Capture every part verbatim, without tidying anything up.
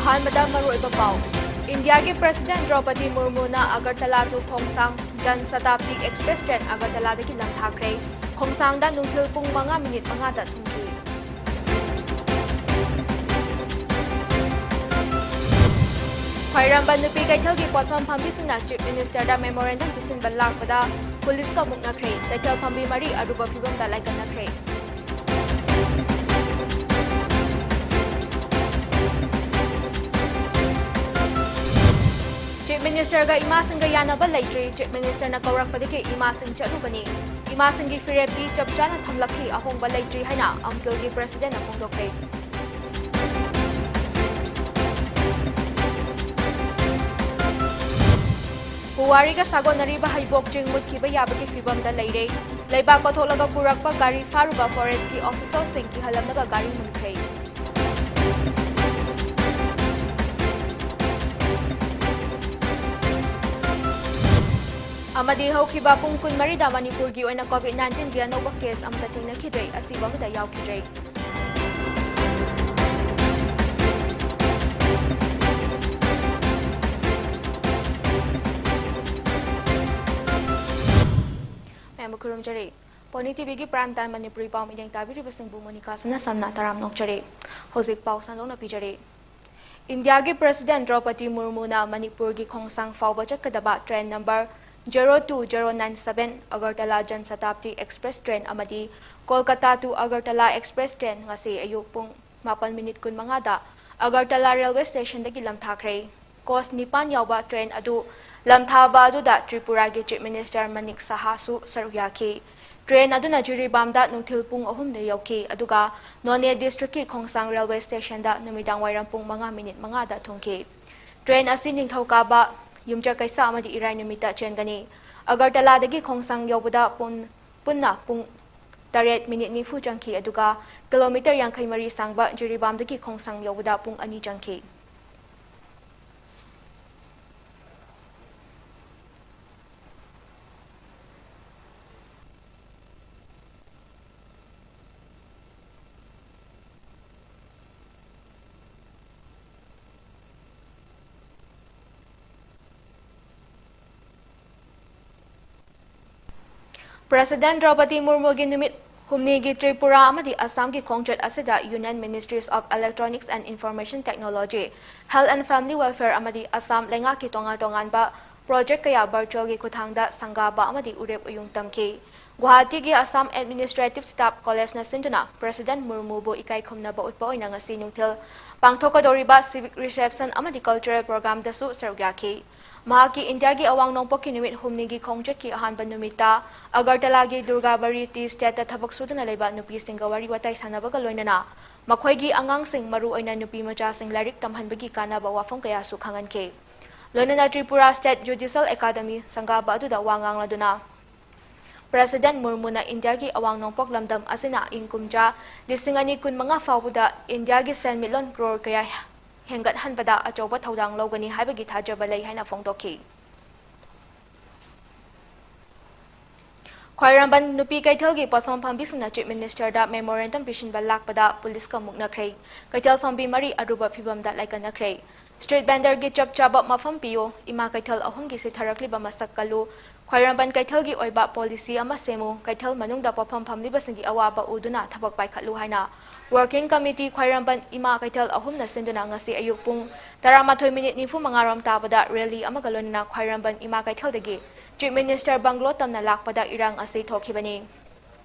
ꯑꯍꯥꯟꯕꯗ ꯃꯔꯨꯑꯣꯏꯕ ꯄꯥꯎ꯫ ꯏꯟꯗꯤꯌꯥꯒꯤ ꯄ꯭ꯔꯁꯤꯗꯦꯟ ꯗ꯭ꯔꯧꯄꯗꯤ ꯃꯨꯔꯃꯨꯅ Agartala to Khongsang Jan Shatabdi express train ꯑꯒꯔꯇꯂꯥꯗꯒꯤ ꯂꯝꯊꯥꯈ꯭ꯔꯦ꯫ ꯈꯣꯡꯁꯥꯡꯗ ꯅꯨꯡꯊꯤꯜ ꯄꯨꯡ ꯃꯉꯥ ꯃꯤꯅꯤꯠ ꯃꯉꯥꯗ ꯊꯨꯡꯈꯤ꯫ ꯈ꯭ꯋꯥꯏꯔꯝꯕꯟ ꯅꯨꯄꯤ ꯀꯩꯊꯦꯜꯒꯤ ꯄꯣꯠꯐꯝ ꯐꯝꯕꯤꯁꯤꯡꯅ ꯆꯤꯐ ꯃꯤꯅꯤꯁꯇꯔꯗ ꯃꯦꯃꯣꯔꯦꯟꯗꯝ ꯄꯤꯁꯤꯟꯕ ꯂꯥꯛꯄꯗ ꯄꯨꯂꯤꯁꯀ ꯃꯨꯛꯅꯈ꯭ꯔꯦ꯫ ꯀꯩꯊꯦꯜ ꯐꯝꯕꯤ ꯃꯔꯤ ꯑꯔꯨꯕ ꯐꯤꯕꯝꯗ ꯂꯥꯏꯀꯠꯅꯈ꯭ꯔꯦ꯫ ꯆꯤꯐ ꯃꯤꯅꯤꯁꯇꯔꯒ ꯏꯃꯥꯁꯤꯡꯒ ꯌꯥꯅꯕ ꯂꯩꯇ꯭ꯔꯤ꯫ ꯆꯤꯐ ꯃꯤꯅꯤꯁꯇꯔꯅ ꯀꯧꯔꯛꯄꯗꯒꯤ ꯏꯃꯥꯁꯤꯡ ꯆꯠꯂꯨꯕꯅꯤ꯫ ꯏꯃꯥꯁꯤꯡꯒꯤ ꯐꯤꯔꯦꯞꯇꯤ ꯆꯞ ꯆꯥꯅ ꯊꯝꯂꯛꯈꯤ꯫ ꯑꯍꯣꯡꯕ ꯂꯩꯇ꯭ꯔꯤ ꯍꯥꯏꯅ ꯑꯝꯀꯤꯜꯒꯤ ꯄ꯭ꯔꯁꯤꯗꯦꯟꯅ ꯐꯣꯡꯗꯣꯛꯈ꯭ꯔꯦ꯫ ꯄꯨꯋꯥꯔꯤꯒ ꯁꯥꯒꯣꯟꯅꯔꯤꯕ ꯍꯩꯕꯣꯛ ꯆꯤꯡ ꯃꯨꯠꯈꯤꯕ ꯌꯥꯕꯒꯤ ꯐꯤꯕꯝꯗ ꯂꯩꯔꯦ꯫ ꯂꯩꯕꯥꯛ ꯀꯣꯊꯣꯛꯂꯒ ꯄꯨꯔꯛꯄ ꯒꯥꯔꯤ ꯐꯥꯔꯨꯕ ꯐꯣꯔꯦꯁ꯭ꯠꯀꯤ ꯑꯣꯐꯤꯁꯔꯁꯤꯡ ꯀꯤꯍꯜꯂꯝꯂꯒ ꯒꯥꯔꯤ ꯃꯨꯟꯈ꯭ꯔꯦ꯫ ꯑꯃꯗꯤ ꯍꯧꯈꯤꯕ ꯄꯨꯡ ꯀꯨꯟꯃꯔꯤꯗ ꯃꯅꯤꯄꯨꯔꯒꯤ ꯑꯣꯏꯅ ꯀꯣꯚꯤꯗ ꯅꯥꯏꯟꯇꯤꯟꯒꯤ ꯑꯅꯧꯕ ꯀꯦꯁ ꯑꯃꯠꯇ ꯊꯦꯡꯅꯈꯤꯗ꯭ꯔꯦ, ꯑꯁꯤꯕ ꯑꯃꯠꯇ ꯌꯥꯎꯈꯤꯗ꯭ꯔꯦ꯫ ꯃꯌꯥꯝꯕꯨ ꯈꯨꯔꯨꯝꯖꯔꯤ꯫ ꯄꯣꯅꯤ ꯇꯤꯚꯤꯒꯤ Prime Time ꯃꯅꯤꯄꯨꯔꯤ ꯄꯥꯎ ꯃꯤꯠꯌꯦꯡ ꯇꯥꯕꯤꯔꯤꯕꯁꯤꯡꯕꯨ ꯃꯣꯅꯤꯀꯥ ꯁꯅꯥꯁꯝꯅ ꯇꯔꯥꯝꯅ ꯑꯣꯛꯆꯔꯤ꯫ ꯍꯧꯖꯤꯛ ꯄꯥꯎ ꯁꯟꯗꯣꯛꯅ ꯄꯤꯖꯔꯤ꯫ ꯏꯟꯗꯤꯌꯥꯒꯤ ꯄ꯭ꯔꯁꯤꯗꯦꯟ ꯗ꯭ꯔꯧꯄꯗꯤ ꯃꯨꯔꯃꯨꯅ ꯃꯅꯤꯄꯨꯔꯒꯤ ꯈꯣꯡꯁꯥꯡ ꯐꯥꯎꯕ ꯆꯠꯀꯗꯕ train number zero two zero nine seven Agartala Jan Shatabdi express train ꯑꯃꯗꯤ Kolkata to Agartala express train ꯉꯁꯤ ꯑꯌꯨꯛ ꯄꯨꯡ ꯃꯥꯄꯟ ꯃꯤꯅꯤꯠ ꯀꯨꯟꯃꯉꯥꯗ ꯑꯒꯔꯇꯂꯥ ꯔꯦꯜꯋꯦ ꯁ꯭ꯇꯦꯁꯟꯗꯒꯤ ꯂꯝꯊꯥꯈ꯭ꯔꯦ꯫ ꯀꯣꯆ ꯅꯤꯄꯥꯟ ꯌꯥꯎꯕ ꯇ꯭ꯔꯦꯟ ꯑꯗꯨ ꯂꯝꯊꯥꯕ ꯑꯗꯨꯗ ꯇ꯭ꯔꯤꯄꯨꯔꯥꯒꯤ ꯆꯤꯐ ꯃꯤꯅꯤꯁꯇꯔ ꯃꯅꯤꯛ ꯁꯍꯥꯁꯨ ꯁꯔꯨꯛ ꯌꯥꯈꯤ꯫ ꯇ꯭ꯔꯦꯟ ꯑꯗꯨꯅ ꯖꯤꯔꯤꯕꯥꯝꯗ ꯅꯨꯡꯊꯤꯜ ꯄꯨꯡ ꯑꯍꯨꯝꯗ ꯌꯧꯈꯤ, ꯑꯗꯨꯒ ꯅꯣꯅꯦ ꯗꯤꯁꯇ꯭ꯔꯤꯛꯀꯤ ꯈꯣꯡꯁꯥꯡ ꯔꯦꯜꯋꯦ ꯁ꯭ꯇꯦꯁꯟꯗ ꯅꯨꯃꯤꯗꯥꯡ ꯋꯥꯏꯔꯝ ꯄꯨꯡ ꯃꯉꯥ ꯃꯤꯅꯤꯠ ꯃꯉꯥꯗ ꯊꯨꯡꯈꯤ꯫ ꯇ꯭ꯔꯦꯟ ꯑꯁꯤ ꯅꯤꯡꯊꯧꯀꯥꯕ, ꯌꯨꯝꯖꯀꯩꯁ ꯑꯃꯗꯤ ꯏꯔꯥꯏ ꯅꯨꯃꯤꯠꯇ ꯆꯦꯟꯒꯅꯤ꯫ ꯑꯒꯔꯇꯂꯥꯗꯒꯤ ꯈꯣꯡꯁꯥꯡ ꯌꯧꯕꯗ ꯄꯨꯟ-, ꯄꯨꯟꯅ ꯄꯨꯡ ꯇꯔꯦꯠ ꯃꯤꯅꯤꯠ ꯅꯤꯐꯨ ꯆꯪꯈꯤ, ꯑꯗꯨꯒ ꯀꯤꯂꯣꯃꯤꯇꯔ ꯌꯥꯡꯈꯩ ꯃꯔꯤ ꯁꯥꯡꯕ ꯖꯤꯔꯤꯕꯥꯝꯗꯒꯤ ꯈꯣꯡꯁꯥꯡ ꯌꯧꯕꯗ ꯄꯨꯡ ꯑꯅꯤ ꯆꯪꯈꯤ꯫ President Draupadi Murmuꯒꯤ ꯅꯨꯃꯤꯠ ꯍꯨꯝꯅꯤꯒꯤ ꯇ꯭ꯔꯤꯄꯨꯔꯥ ꯑꯃꯗꯤ ꯑꯁꯥꯝꯒꯤ ꯈꯣꯡꯆꯠ ꯑꯁꯤꯗ Union Ministries of Electronics and Information Technology, Health and Family Welfare ꯑꯃꯗꯤ ꯑꯁꯥꯝ ꯂꯩꯉꯥꯛꯀꯤ ꯇꯣꯉꯥꯟ ꯇꯣꯉꯥꯟꯕ project ꯀꯌꯥ virtualꯒꯤ ꯈꯨꯠꯊꯥꯡꯗ ꯁꯪꯒꯥꯕ ꯑꯃꯗꯤ ꯎꯔꯦꯞ ꯎꯌꯨꯡ ꯇꯝꯈꯤ꯫ ꯒꯨꯋꯥꯍꯥꯇꯤꯒꯤ Assam Administrative Staff College ꯅ ꯁꯤꯟꯗꯨꯅ President ꯃꯨꯔꯃꯨꯕꯨ ꯏꯀꯥꯏ ꯈꯨꯝꯅꯕ ꯎꯠꯄ ꯑꯣꯏꯅ ꯉꯁꯤ ꯅꯨꯡꯊꯤꯜ ꯄꯥꯡꯊꯣꯛꯀꯗꯧꯔꯤꯕ civic reception ꯑꯃꯗꯤ cultural programꯗꯁꯨ ꯁꯔꯨꯛ ꯌꯥꯈꯤ꯫ ꯃꯍꯥꯛꯀꯤ ꯏꯟꯗꯤꯌꯥꯒꯤ ꯑꯋꯥꯡ ꯅꯣꯡꯄꯣꯛꯀꯤ ꯅꯨꯃꯤꯠ ꯍꯨꯝꯅꯤꯒꯤ ꯈꯣꯡꯆꯠꯀꯤ ꯑꯍꯥꯟꯕ ꯅꯨꯃꯤꯠꯇ ꯑꯒꯔꯇꯂꯥꯒꯤ ꯗꯨꯔꯒꯥꯕꯔꯤ ꯇꯤ ꯁ꯭ꯇꯦꯠꯇ ꯊꯕꯛ ꯁꯨꯗꯨꯅ ꯂꯩꯕ ꯅꯨꯄꯤꯁꯤꯡꯒ ꯋꯥꯔꯤ ꯋꯥꯇꯥꯏ ꯁꯥꯟꯅꯕꯒ ꯂꯣꯏꯅꯅ ꯃꯈꯣꯏꯒꯤ ꯑꯉꯥꯡꯁꯤꯡ, ꯃꯔꯨꯑꯣꯏꯅ ꯅꯨꯄꯤ ꯃꯆꯥꯁꯤꯡ ꯂꯥꯏꯔꯤꯛ ꯇꯝꯍꯟꯕꯒꯤ ꯀꯥꯟꯅꯕ ꯋꯥꯐꯝ ꯀꯌꯥꯁꯨ ꯈꯪꯍꯟꯈꯤ꯫ ꯂꯣꯏꯅꯅ ꯇ꯭ꯔꯤꯄꯨꯔꯥ State Judicial Academy ꯁꯪꯒꯥꯕ ꯑꯗꯨꯗ ꯋꯥ ꯉꯥꯡꯂꯗꯨꯅ President ꯃꯨꯔꯃꯨꯅ ꯏꯟꯗꯤꯌꯥꯒꯤ ꯑꯋꯥꯡ ꯅꯣꯡꯄꯣꯛ ꯂꯝꯗꯝ ꯑꯁꯤꯅ ꯏꯪ ꯀꯨꯝꯖꯥ ꯂꯤꯁꯤꯡ ꯑꯅꯤ ꯀꯨꯟꯃꯉꯥ ꯐꯥꯎꯕꯗ ꯏꯟꯗꯤꯌꯥꯒꯤ ꯁꯦꯟꯃꯤꯠꯂꯣꯟ ꯀ꯭ꯔꯣꯔ ꯀꯌꯥ ꯍꯦꯟꯒꯠꯍꯟꯕꯗ ꯑꯆꯧꯕ ꯊꯧꯗꯥꯡ ꯂꯧꯒꯅꯤ ꯍꯥꯏꯕꯒꯤ ꯊꯥꯖꯕ ꯂꯩ ꯍꯥꯏꯅ ꯐꯣꯡꯗꯣꯛꯈꯤ꯫ ꯈ꯭ꯋꯥꯏꯔꯝꯕꯟ ꯅꯨꯄꯤ ꯀꯩꯊꯦꯜꯒꯤ ꯄꯣꯠꯐꯝ ꯐꯝꯕꯤꯁꯤꯡꯅ Chief Minister ꯗ memorandum ꯄꯤꯁꯤꯟꯕ ꯂꯥꯛꯄꯗ ꯄꯨꯂꯤꯁꯀ ꯃꯨꯛꯅꯈ꯭ꯔꯦ꯫ ꯀꯩꯊꯦꯜ ꯐꯝꯕꯤ ꯃꯔꯤ ꯑꯔꯨꯕ ꯐꯤꯚꯝꯗ ꯂꯥꯏꯀꯠꯅꯈ꯭ꯔꯦ꯫ Street vendor ꯒꯤ ꯆꯞ ꯆꯥꯕ ꯃꯐꯝ ꯄꯤꯌꯨ, ꯏꯃꯥ ꯀꯩꯊꯦꯜ ꯑꯍꯨꯝꯒꯤ ꯁꯤꯊꯔꯛꯂꯤꯕ ꯃꯁꯛ ꯀꯜꯂꯨ, ꯈ꯭ꯋꯥꯏꯔꯝꯕꯟ ꯀꯩꯊꯦꯜꯒꯤ ꯑꯣꯏꯕ policy ꯑꯃ ꯁꯦꯝꯃꯨ, ꯀꯩꯊꯦꯜ ꯃꯅꯨꯡꯗ ꯄꯣꯠꯐꯝ ꯐꯝꯂꯤꯕꯁꯤꯡꯒꯤ ꯑꯋꯥꯕ ꯎꯗꯨꯅ ꯊꯕꯛ ꯄꯥꯏꯈꯠꯂꯨ ꯍꯥꯏꯅ Working Committee ꯈ꯭ꯋꯥꯏꯔꯝꯕꯟ ꯏꯃꯥ ꯀꯩꯊꯦꯜ ꯑꯍꯨꯝꯅ ꯁꯤꯟꯗꯨꯅ ꯉꯁꯤ ꯑꯌꯨꯛ ꯄꯨꯡ ꯇꯔꯥꯃꯥꯊꯣꯏ ꯃꯤꯅꯤꯠ ꯅꯤꯐꯨ ꯃꯉꯥ ꯔꯣꯝ ꯇꯥꯕꯗ rally ꯑꯃꯒ ꯂꯣꯏꯅꯅ ꯈ꯭ꯋꯥꯏꯔꯝꯕꯟ ꯏꯃꯥ ꯀꯩꯊꯦꯜꯗꯒꯤ Chief Minister bungalow ꯇꯝꯅ ꯂꯥꯛꯄꯗ ꯏꯔꯥꯡ ꯑꯁꯤ ꯊꯣꯛꯈꯤꯕꯅꯤ꯫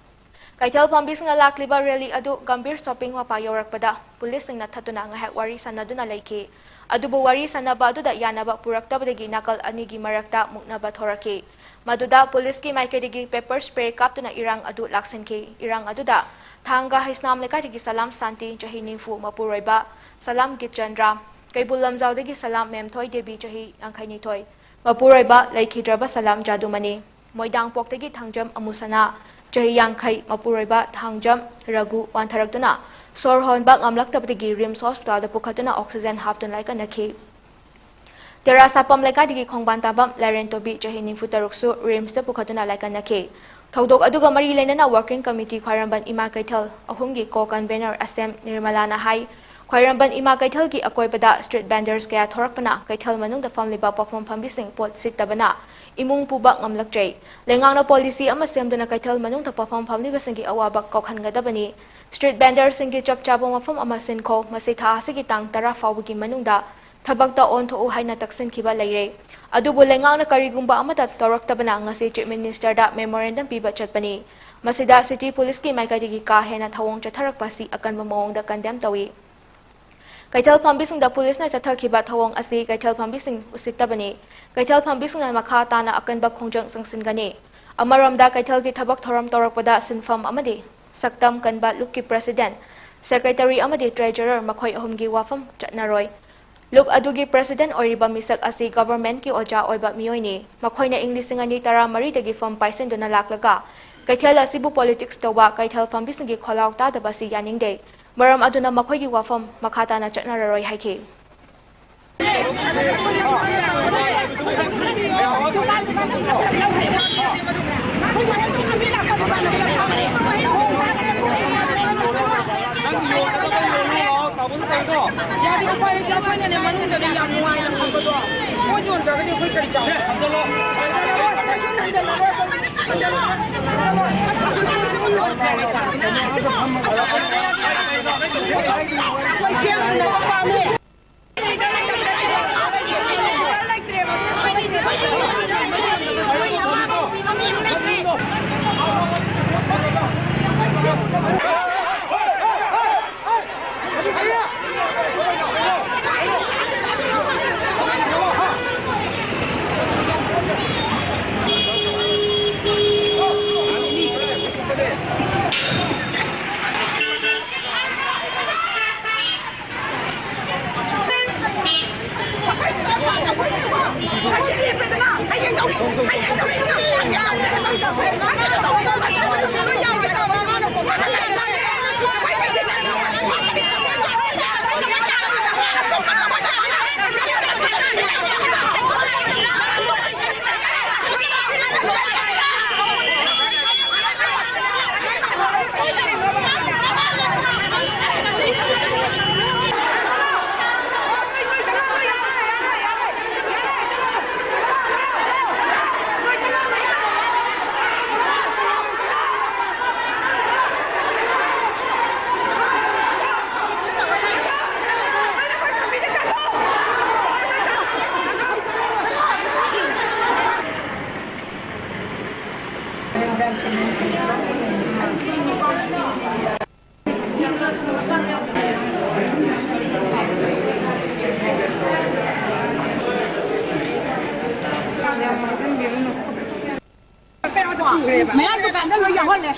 ꯀꯩꯊꯦꯜ ꯐꯝꯕꯤꯁꯤꯡꯅ ꯂꯥꯛꯂꯤꯕ rally ꯑꯗꯨ ꯒꯝꯚꯤꯔ shopping ꯃꯄꯥ ꯌꯧꯔꯛꯄꯗ ꯄꯨꯂꯤꯁꯁꯤꯡꯅ ꯊꯠꯇꯨꯅ ꯉꯥꯏꯍꯥꯛ ꯋꯥꯔꯤ ꯁꯥꯟꯅꯗꯨꯅ ꯂꯩꯈꯤ꯫ ꯑꯗꯨꯕꯨ ꯋꯥꯔꯤ ꯁꯥꯟꯅꯕ ꯑꯗꯨꯗ ꯌꯥꯅꯕ ꯄꯨꯔꯛꯇꯕꯗꯒꯤ ꯅꯥꯀꯜ ꯑꯅꯤꯒꯤ ꯃꯔꯛꯇ ꯃꯨꯛꯅꯕ ꯊꯣꯔꯛꯈꯤ꯫ ꯃꯗꯨꯗ ꯄꯨꯂꯤꯁꯀꯤ ꯃꯥꯏꯀꯩꯗꯒꯤ pepper spray ꯀꯥꯞꯇꯨꯅ ꯏꯔꯥꯡ ꯑꯗꯨ ꯂꯥꯛꯁꯤꯟꯈꯤ꯫ ꯏꯔꯥꯡ ꯑꯗꯨꯗ ꯊꯥꯡꯒ ꯍꯩꯁꯅꯥꯝ ꯂꯩꯀꯥꯏꯗꯒꯤ ꯁꯂꯥꯝ ꯁꯥꯟꯇꯤ, ꯆꯍꯤ ꯅꯤꯐꯨ, ꯃꯄꯨꯔꯣꯏꯕ ꯁꯂꯥꯝ ꯒꯤꯠꯆꯟꯗ꯭ꯔ, ꯀꯩꯕꯨꯜ ꯂꯝꯖꯥꯎꯗꯒꯤ ꯁꯂꯥꯝ ꯃꯦꯝꯊꯣꯏ ꯗꯦꯕꯤ, ꯆꯍꯤ ꯌꯥꯡꯈꯩꯅꯤꯊꯣꯏ, ꯃꯄꯨꯔꯣꯏꯕ ꯂꯩꯈꯤꯗ꯭ꯔꯕ ꯁꯂꯥꯝ ꯖꯥꯗꯨꯃꯅꯤ, ꯃꯣꯏꯗꯥꯡꯄꯣꯛꯇꯒꯤ ꯊꯥꯡꯖꯝ ꯑꯃꯨꯁꯅꯥ, ꯆꯍꯤ ꯌꯥꯡꯈꯩ, ꯃꯄꯨꯔꯣꯏꯕ ꯊꯥꯡꯖꯝ ꯔꯘꯨ ꯋꯥꯟꯊꯔꯛꯇꯨꯅ ꯁꯣꯔ ꯍꯣꯟꯕ ꯉꯝꯂꯛꯇꯕꯗꯒꯤ RIMS hospital ꯗ ꯄꯨꯈꯠꯇꯨꯅ oxygen ꯍꯥꯞꯇꯨꯅ ꯂꯥꯏꯀꯠꯅꯈꯤ꯫ ꯇꯦꯔꯥ ꯁꯥꯄꯝ ꯂꯩꯀꯥꯏꯗꯒꯤ ꯈꯣꯡꯕꯥꯟ ꯇꯥꯕꯝ ꯂꯥꯏꯔꯦꯟ ꯇꯣꯝꯕꯤ, ꯆꯍꯤ ꯅꯤꯐꯨ ꯇꯔꯨꯛꯁꯨ RIMS ꯇ ꯄꯨꯈꯠꯇꯨꯅ ꯂꯥꯏꯀꯠꯅꯈꯤ꯫ ꯊꯧꯗꯣꯛ ꯑꯗꯨꯒ ꯃꯔꯤ ꯂꯩꯅꯅ Working Committee ꯈ꯭ꯋꯥꯏꯔꯝꯕꯟ ꯏꯃꯥ ꯀꯩꯊꯦꯜ ꯑꯍꯨꯝꯒꯤ co-convenor ꯑꯁꯦꯝ ꯅꯤꯔꯃꯂꯥꯅ ꯍꯥꯏ, ꯈ꯭ꯋꯥꯏꯔꯝꯕꯟ ꯏꯃꯥ ꯀꯩꯊꯦꯜꯒꯤ ꯑꯀꯣꯏꯕꯗ street vendors ꯀꯌꯥ ꯊꯣꯔꯛꯄꯅ ꯀꯩꯊꯦꯜ ꯃꯅꯨꯡꯗ ꯐꯝꯂꯤꯕ ꯄꯣꯠꯐꯝ ꯐꯝꯕꯤꯁꯤꯡ ꯄꯣꯠ ꯁꯤꯠꯇꯕꯅ ꯏꯃꯨꯡ ꯄꯨꯕ ꯉꯝꯂꯛꯇ꯭ꯔꯦ꯫ ꯂꯩꯉꯥꯛꯅ policy ꯑꯃ ꯁꯦꯝꯗꯨꯅ ꯀꯩꯊꯦꯜ ꯃꯅꯨꯡꯗ ꯄꯣꯠꯐꯝ ꯐꯝꯂꯤꯕꯁꯤꯡꯒꯤ ꯑꯋꯥꯕ ꯀꯣꯛꯍꯟꯒꯗꯕꯅꯤ꯫ Street vendorꯁꯤꯡꯒꯤ ꯆꯞ ꯆꯥꯕ ꯃꯐꯝ ꯑꯃ ꯁꯤꯟꯈꯣ, ꯃꯁꯤ ꯊꯥ ꯑꯁꯤꯒꯤ ꯇꯥꯡ ꯇꯔꯥ ꯐꯥꯎꯕꯒꯤ ꯃꯅꯨꯡꯗ ꯊꯕꯛꯇ ꯑꯣꯟꯊꯣꯛꯎ ꯍꯥꯏꯅ ꯇꯛꯁꯤꯟꯈꯤꯕ ꯂꯩꯔꯦ꯫ ꯑꯗꯨꯕꯨ ꯂꯩꯉꯥꯛꯅ ꯀꯔꯤꯒꯨꯝꯕ ꯑꯃꯠꯇ ꯇꯧꯔꯛꯇꯕꯅ ꯉꯁꯤ Chief Ministerꯗ memorandum ꯄꯤꯕ ꯆꯠꯄꯅꯤ꯫ ꯃꯁꯤꯗ city policeꯀꯤ ꯃꯥꯏꯀꯩꯗꯒꯤ ꯀꯥ ꯍꯦꯟꯅ ꯊꯧꯑꯣꯡ ꯆꯠꯊꯔꯛꯄ ꯑꯁꯤ ꯑꯀꯟꯕ ꯃꯑꯣꯡꯗ condemn ꯇꯧꯏ꯫ ꯀꯩꯊꯦꯜ ꯐꯝꯕꯤꯁꯤꯡꯗ policeꯅ ꯆꯠꯊꯈꯤꯕ ꯊꯧꯑꯣꯡ ꯑꯁꯤ ꯀꯩꯊꯦꯜ ꯐꯝꯕꯤꯁꯤꯡ ꯎꯁꯤꯠꯇꯕꯅꯤ꯫ ꯀꯩꯊꯦꯜ ꯐꯝꯕꯤꯁꯤꯡꯅ ꯃꯈꯥ ꯇꯥꯅ ꯑꯀꯟꯕ ꯈꯣꯡꯖꯪ ꯆꯪꯁꯤꯟꯒꯅꯤ꯫ ꯑꯃꯔꯣꯝꯗ ꯀꯩꯊꯦꯜꯒꯤ ꯊꯕꯛ ꯊꯧꯔꯝ ꯇꯧꯔꯛꯄꯗ ꯁꯤꯟꯐꯝ ꯑꯃꯗꯤ ꯁꯛꯇꯝ ꯀꯟꯕ ꯂꯨꯞꯀꯤ president, secretary ꯑꯃꯗꯤ treasurer ꯃꯈꯣꯏ ꯑꯍꯨꯝꯒꯤ ꯋꯥꯐꯝ ꯆꯠꯅꯔꯣꯏ꯫ ꯂꯨꯞ ꯑꯗꯨꯒꯤ president ꯑꯣꯏꯔꯤꯕ ꯃꯤꯁꯛ ꯑꯁꯤ governmentꯀꯤ ꯑꯣꯖꯥ ꯑꯣꯏꯕ ꯃꯤꯑꯣꯏꯅꯤ꯫ ꯃꯈꯣꯏꯅ ꯏꯪ ꯂꯤꯁꯤꯡ ꯑꯅꯤ ꯇꯔꯥ ꯃꯔꯤꯗꯒꯤ ꯐꯝ ꯄꯥꯏꯁꯤꯟꯗꯨꯅ ꯂꯥꯛꯂꯒ ꯀꯩꯊꯦꯜ ꯑꯁꯤꯕꯨ politics ꯇꯧꯕ, ꯀꯩꯊꯦꯜ ꯐꯝꯕꯤꯁꯤꯡꯒꯤ ꯈꯣꯜꯂꯥꯎ ꯇꯥꯗꯕ ꯑꯁꯤ ꯌꯥꯅꯤꯡꯗꯦ꯫ ꯃꯔꯝ ꯑꯗꯨꯅ ꯃꯈꯣꯏꯒꯤ ꯋꯥꯐꯝ ꯃꯈꯥ ꯇꯥꯅ ꯆꯠꯅꯔꯔꯣꯏ ꯍꯥꯏꯈꯤ꯫ ꯌꯥꯗꯦ, ꯎꯄꯥꯏ ꯂꯩꯇꯦ꯫ ꯑꯩꯈꯣꯏꯅꯅꯦ ꯃꯅꯨꯡꯗꯗꯤ ꯌꯥꯝ ꯅꯨꯡꯉꯥꯏꯅ ꯐꯝꯕꯗꯣ, ꯄꯣꯠ ꯌꯣꯟꯗ꯭ꯔꯒꯗꯤ ꯑꯩꯈꯣꯏ ꯀꯔꯤ ꯆꯥꯎ? ꯑꯩꯈꯣꯏ ꯁꯦꯝꯗꯅꯕ ꯄꯥꯝꯃꯦ꯫ ꯃꯌꯥꯝ ꯗꯨꯀꯥꯟꯗ ꯂꯣꯏ ꯌꯥꯎꯍꯜꯂꯦ꯫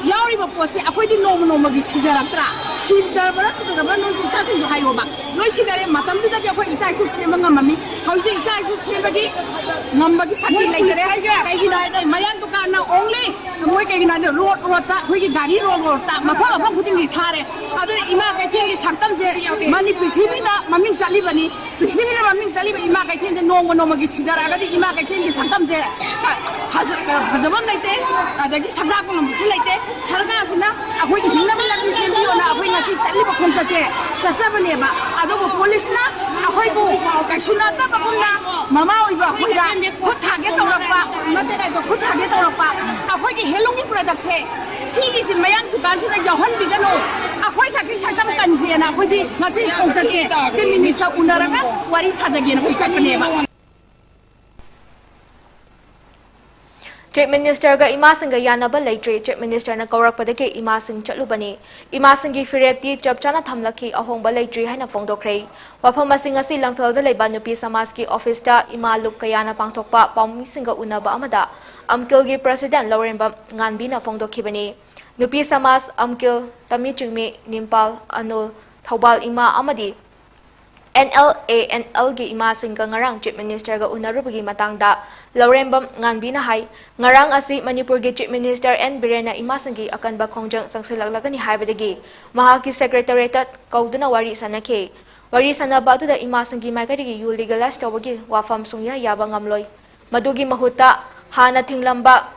ꯌꯥꯎꯔꯤꯕ ꯄꯣꯠꯁꯦ ꯑꯩꯈꯣꯏꯗꯤ ꯅꯣꯡꯃ ꯅꯣꯡꯃꯒꯤ ꯁꯤꯊꯔꯛꯇ꯭ꯔꯥ? ꯁꯤꯊꯔꯕ꯭ꯔꯥ ꯁꯤꯊꯗꯕ꯭ꯔꯥ ꯅꯣꯏꯒꯤ ꯏꯆꯥꯁꯤꯡꯗꯣ ꯍꯥꯏꯌꯣꯕ꯫ ꯂꯣꯏ ꯁꯤꯊꯔꯦ꯫ ꯃꯇꯝꯗꯨꯗꯗꯤ ꯑꯩꯈꯣꯏ ꯏꯆꯥ ꯏꯁꯨ ꯁꯦꯝꯕ ꯉꯝꯃꯝꯃꯤ꯫ ꯍꯧꯖꯤꯛꯇꯤ ꯏꯆꯥ ꯏꯁꯨ ꯁꯦꯝꯕꯒꯤ ꯉꯝꯕꯒꯤ ꯁꯛꯇꯤ ꯂꯩꯇꯔꯦ꯫ ꯀꯩꯒꯤꯅꯣ ꯍꯥꯏꯔꯗꯤ ꯃꯌꯥꯡ ꯗꯨꯀꯥꯟꯅ only ꯃꯣꯏ ꯀꯩꯒꯤꯅꯣ ꯍꯥꯏꯗꯤ ꯔꯣꯗ ꯔꯣꯗꯇ ꯑꯩꯈꯣꯏꯒꯤ ꯒꯥꯔꯤ ꯔꯣꯗ ꯔꯣꯗꯇ ꯃꯐꯝ ꯃꯐꯝ ꯈꯨꯗꯤꯡꯒꯤ ꯊꯥꯔꯦ꯫ ꯑꯗꯨꯅ ꯏꯃꯥ ꯀꯩꯊꯦꯜꯒꯤ ꯁꯛꯇꯝꯁꯦ ꯃꯅꯤ ꯄ꯭ꯔꯤꯊꯤꯕꯤꯗ ꯃꯃꯤꯡ ꯆꯠꯂꯤꯕꯅꯤ꯫ ꯄ꯭ꯔꯤꯊꯤꯕꯤꯗ ꯃꯃꯤꯡ ꯆꯠꯂꯤꯕ ꯏꯃꯥ ꯀꯩꯊꯦꯜꯁꯦ ꯅꯣꯡꯃ ꯅꯣꯡꯃꯒꯤ ꯁꯤꯊꯔꯛꯑꯒꯗꯤ ꯏꯃꯥ ꯀꯩꯊꯦꯜꯒꯤ ꯁꯛꯇꯝꯁꯦ ꯐꯖ-, ꯐꯖꯕ ꯑꯃ ꯂꯩꯇꯦ, ꯑꯗꯒꯤ ꯁꯛꯇꯥꯛꯄ ꯉꯝꯕꯁꯨ ꯂꯩꯇꯦ꯫ ꯁꯔꯀꯥꯔꯁꯤꯅ ꯑꯩꯈꯣꯏꯒꯤ ꯍꯤꯡꯅꯕ ꯂꯝꯕꯤ ꯁꯦꯝꯕꯤꯌꯣꯅ ꯑꯩꯈꯣꯏ ꯉꯁꯤ ꯆꯠꯂꯤꯕ ꯈꯣꯡꯆꯠꯁꯦ ꯆꯠꯆꯕꯅꯦꯕ꯫ ꯑꯗꯨꯕꯨ ꯄꯨꯂꯤꯁꯅ ꯑꯩꯈꯣꯏꯕꯨ ꯀꯩꯁꯨ ꯅꯠꯇꯕꯒꯨꯝꯅ ꯃꯃꯥ ꯑꯣꯏꯕ ꯑꯩꯈꯣꯏꯗ ꯈꯨꯠ ꯊꯥꯒꯦ ꯇꯧꯔꯛꯄ, ꯅꯠꯇꯦ ꯅꯠꯇꯦ, ꯈꯨꯠ ꯊꯥꯒꯦ ꯇꯧꯔꯛꯄ꯫ ꯑꯩꯈꯣꯏꯒꯤ ꯍꯦꯟꯂꯨꯝꯒꯤ ꯄ꯭ꯔꯗꯛꯁꯦ ꯁꯤꯒꯤꯁꯤ ꯃꯌꯥꯡ ꯗꯨꯀꯥꯟꯁꯤꯗ ꯌꯥꯎꯍꯟꯕꯤꯒꯅꯨ꯫ ꯑꯩꯈꯣꯏ ꯈꯛꯀꯤ ꯁꯛꯇꯝ ꯀꯟꯁꯦꯅ ꯑꯩꯈꯣꯏꯗꯤ ꯉꯁꯤ ꯈꯣꯡꯆꯠꯁꯦ ꯆꯤꯞ ꯃꯤꯅꯤꯁꯇꯔ ꯎꯅꯔꯒ ꯋꯥꯔꯤ ꯁꯥꯖꯒꯦꯅ ꯑꯩꯈꯣꯏ ꯆꯠꯄꯅꯦꯕ꯫ ꯆꯤꯞ ꯃꯤꯅꯤꯁꯇꯔꯒ ꯏꯃꯥꯁꯤꯡꯒ ꯌꯥꯅꯕ ꯂꯩꯇ꯭ꯔꯤ꯫ ꯆꯤꯞ ꯃꯤꯅꯤꯁꯇꯔꯅ ꯀꯧꯔꯛꯄꯗꯒꯤ ꯏꯃꯥꯁꯤꯡ ꯆꯠꯂꯨꯕꯅꯤ꯫ ꯏꯃꯥꯁꯤꯡꯒꯤ ꯐꯤꯔꯦꯞꯇꯤ ꯆꯞ ꯆꯥꯅ ꯊꯝꯂꯛꯈꯤ, ꯑꯍꯣꯡꯕ ꯂꯩꯇ꯭ꯔꯤ ꯍꯥꯏꯅ ꯐꯣꯡꯗꯣꯛꯈ꯭ꯔꯦ꯫ ꯋꯥꯐꯝ ꯑꯁꯤ ꯉꯁꯤ ꯂꯝꯐꯦꯜꯗ ꯂꯩꯕ ꯅꯨꯄꯤ ꯁꯃꯥꯖꯀꯤ ꯑꯣꯐꯤꯁꯇ ꯏꯃꯥ ꯂꯨꯞ ꯀꯌꯥꯅ ꯄꯥꯡꯊꯣꯛꯄ ꯄꯥꯎꯃꯤꯁꯤꯡꯒ ꯎꯅꯕ ꯑꯃꯗ ꯑꯝꯀꯤꯜꯒꯤ ꯄ꯭ꯔꯁꯤꯗꯦꯟ ꯂꯧꯔꯦꯝꯕꯝ ꯉꯥꯟꯕꯤꯅ ꯐꯣꯡꯗꯣꯛꯈꯤꯕꯅꯤ꯫ ꯅꯨꯄꯤ ꯁꯃꯥꯖ ꯑꯝꯀꯤꯜ ꯇꯃꯤ ꯆꯤꯡꯃꯤ, ꯅꯤꯝꯄꯥꯜ, ꯑꯅꯨꯜ, ꯊꯧꯕꯥꯜ ꯏꯃꯥ ꯑꯃꯗꯤ ꯑꯦꯟ ꯑꯦꯜ ꯑꯦ ꯑꯦꯟ ꯑꯦꯜꯒꯤ ꯏꯃꯥꯁꯤꯡꯒ ꯉꯔꯥꯡ ꯆꯤꯞ ꯃꯤꯅꯤꯁꯇꯔꯒ ꯎꯅꯔꯨꯕꯒꯤ ꯃꯇꯥꯡꯗ ꯂꯧꯔꯦꯝꯕꯝ ꯉꯥꯟꯕꯤꯅ ꯍꯥꯏ, ꯉꯔꯥꯡ ꯑꯁꯤ ꯃꯅꯤꯄꯨꯔꯒꯤ ꯆꯤꯞ ꯃꯤꯅꯤꯁꯇꯔ ꯑꯦꯟ ꯕꯤꯔꯦꯟꯅ ꯏꯃꯥꯁꯤꯡꯒꯤ ꯑꯀꯟꯕ ꯈꯣꯡꯖꯪ ꯆꯪꯁꯤꯜꯂꯛꯂꯒꯅꯤ ꯍꯥꯏꯕꯗꯒꯤ ꯃꯍꯥꯛꯀꯤ ꯁꯦꯀ꯭ꯔꯦꯇꯔꯤꯌꯦꯠꯇ ꯀꯧꯗꯨꯅ ꯋꯥꯔꯤ ꯁꯥꯟꯅꯈꯤ꯫ ꯋꯥꯔꯤ ꯁꯥꯟꯅꯕ ꯑꯗꯨꯗ ꯏꯃꯥꯁꯤꯡꯒꯤ ꯃꯥꯏꯀꯩꯗꯒꯤ ꯌꯨ ꯂꯤꯒꯦꯂꯥꯏꯖ ꯇꯧꯕꯒꯤ ꯋꯥꯐꯝ ꯁꯨꯡꯌꯥ ꯌꯥꯕ ꯉꯝꯂꯣꯏ꯫ ꯃꯗꯨꯒꯤ ꯃꯍꯨꯠꯇ ꯍꯥꯟꯅ ꯊꯤꯡꯂꯝꯕ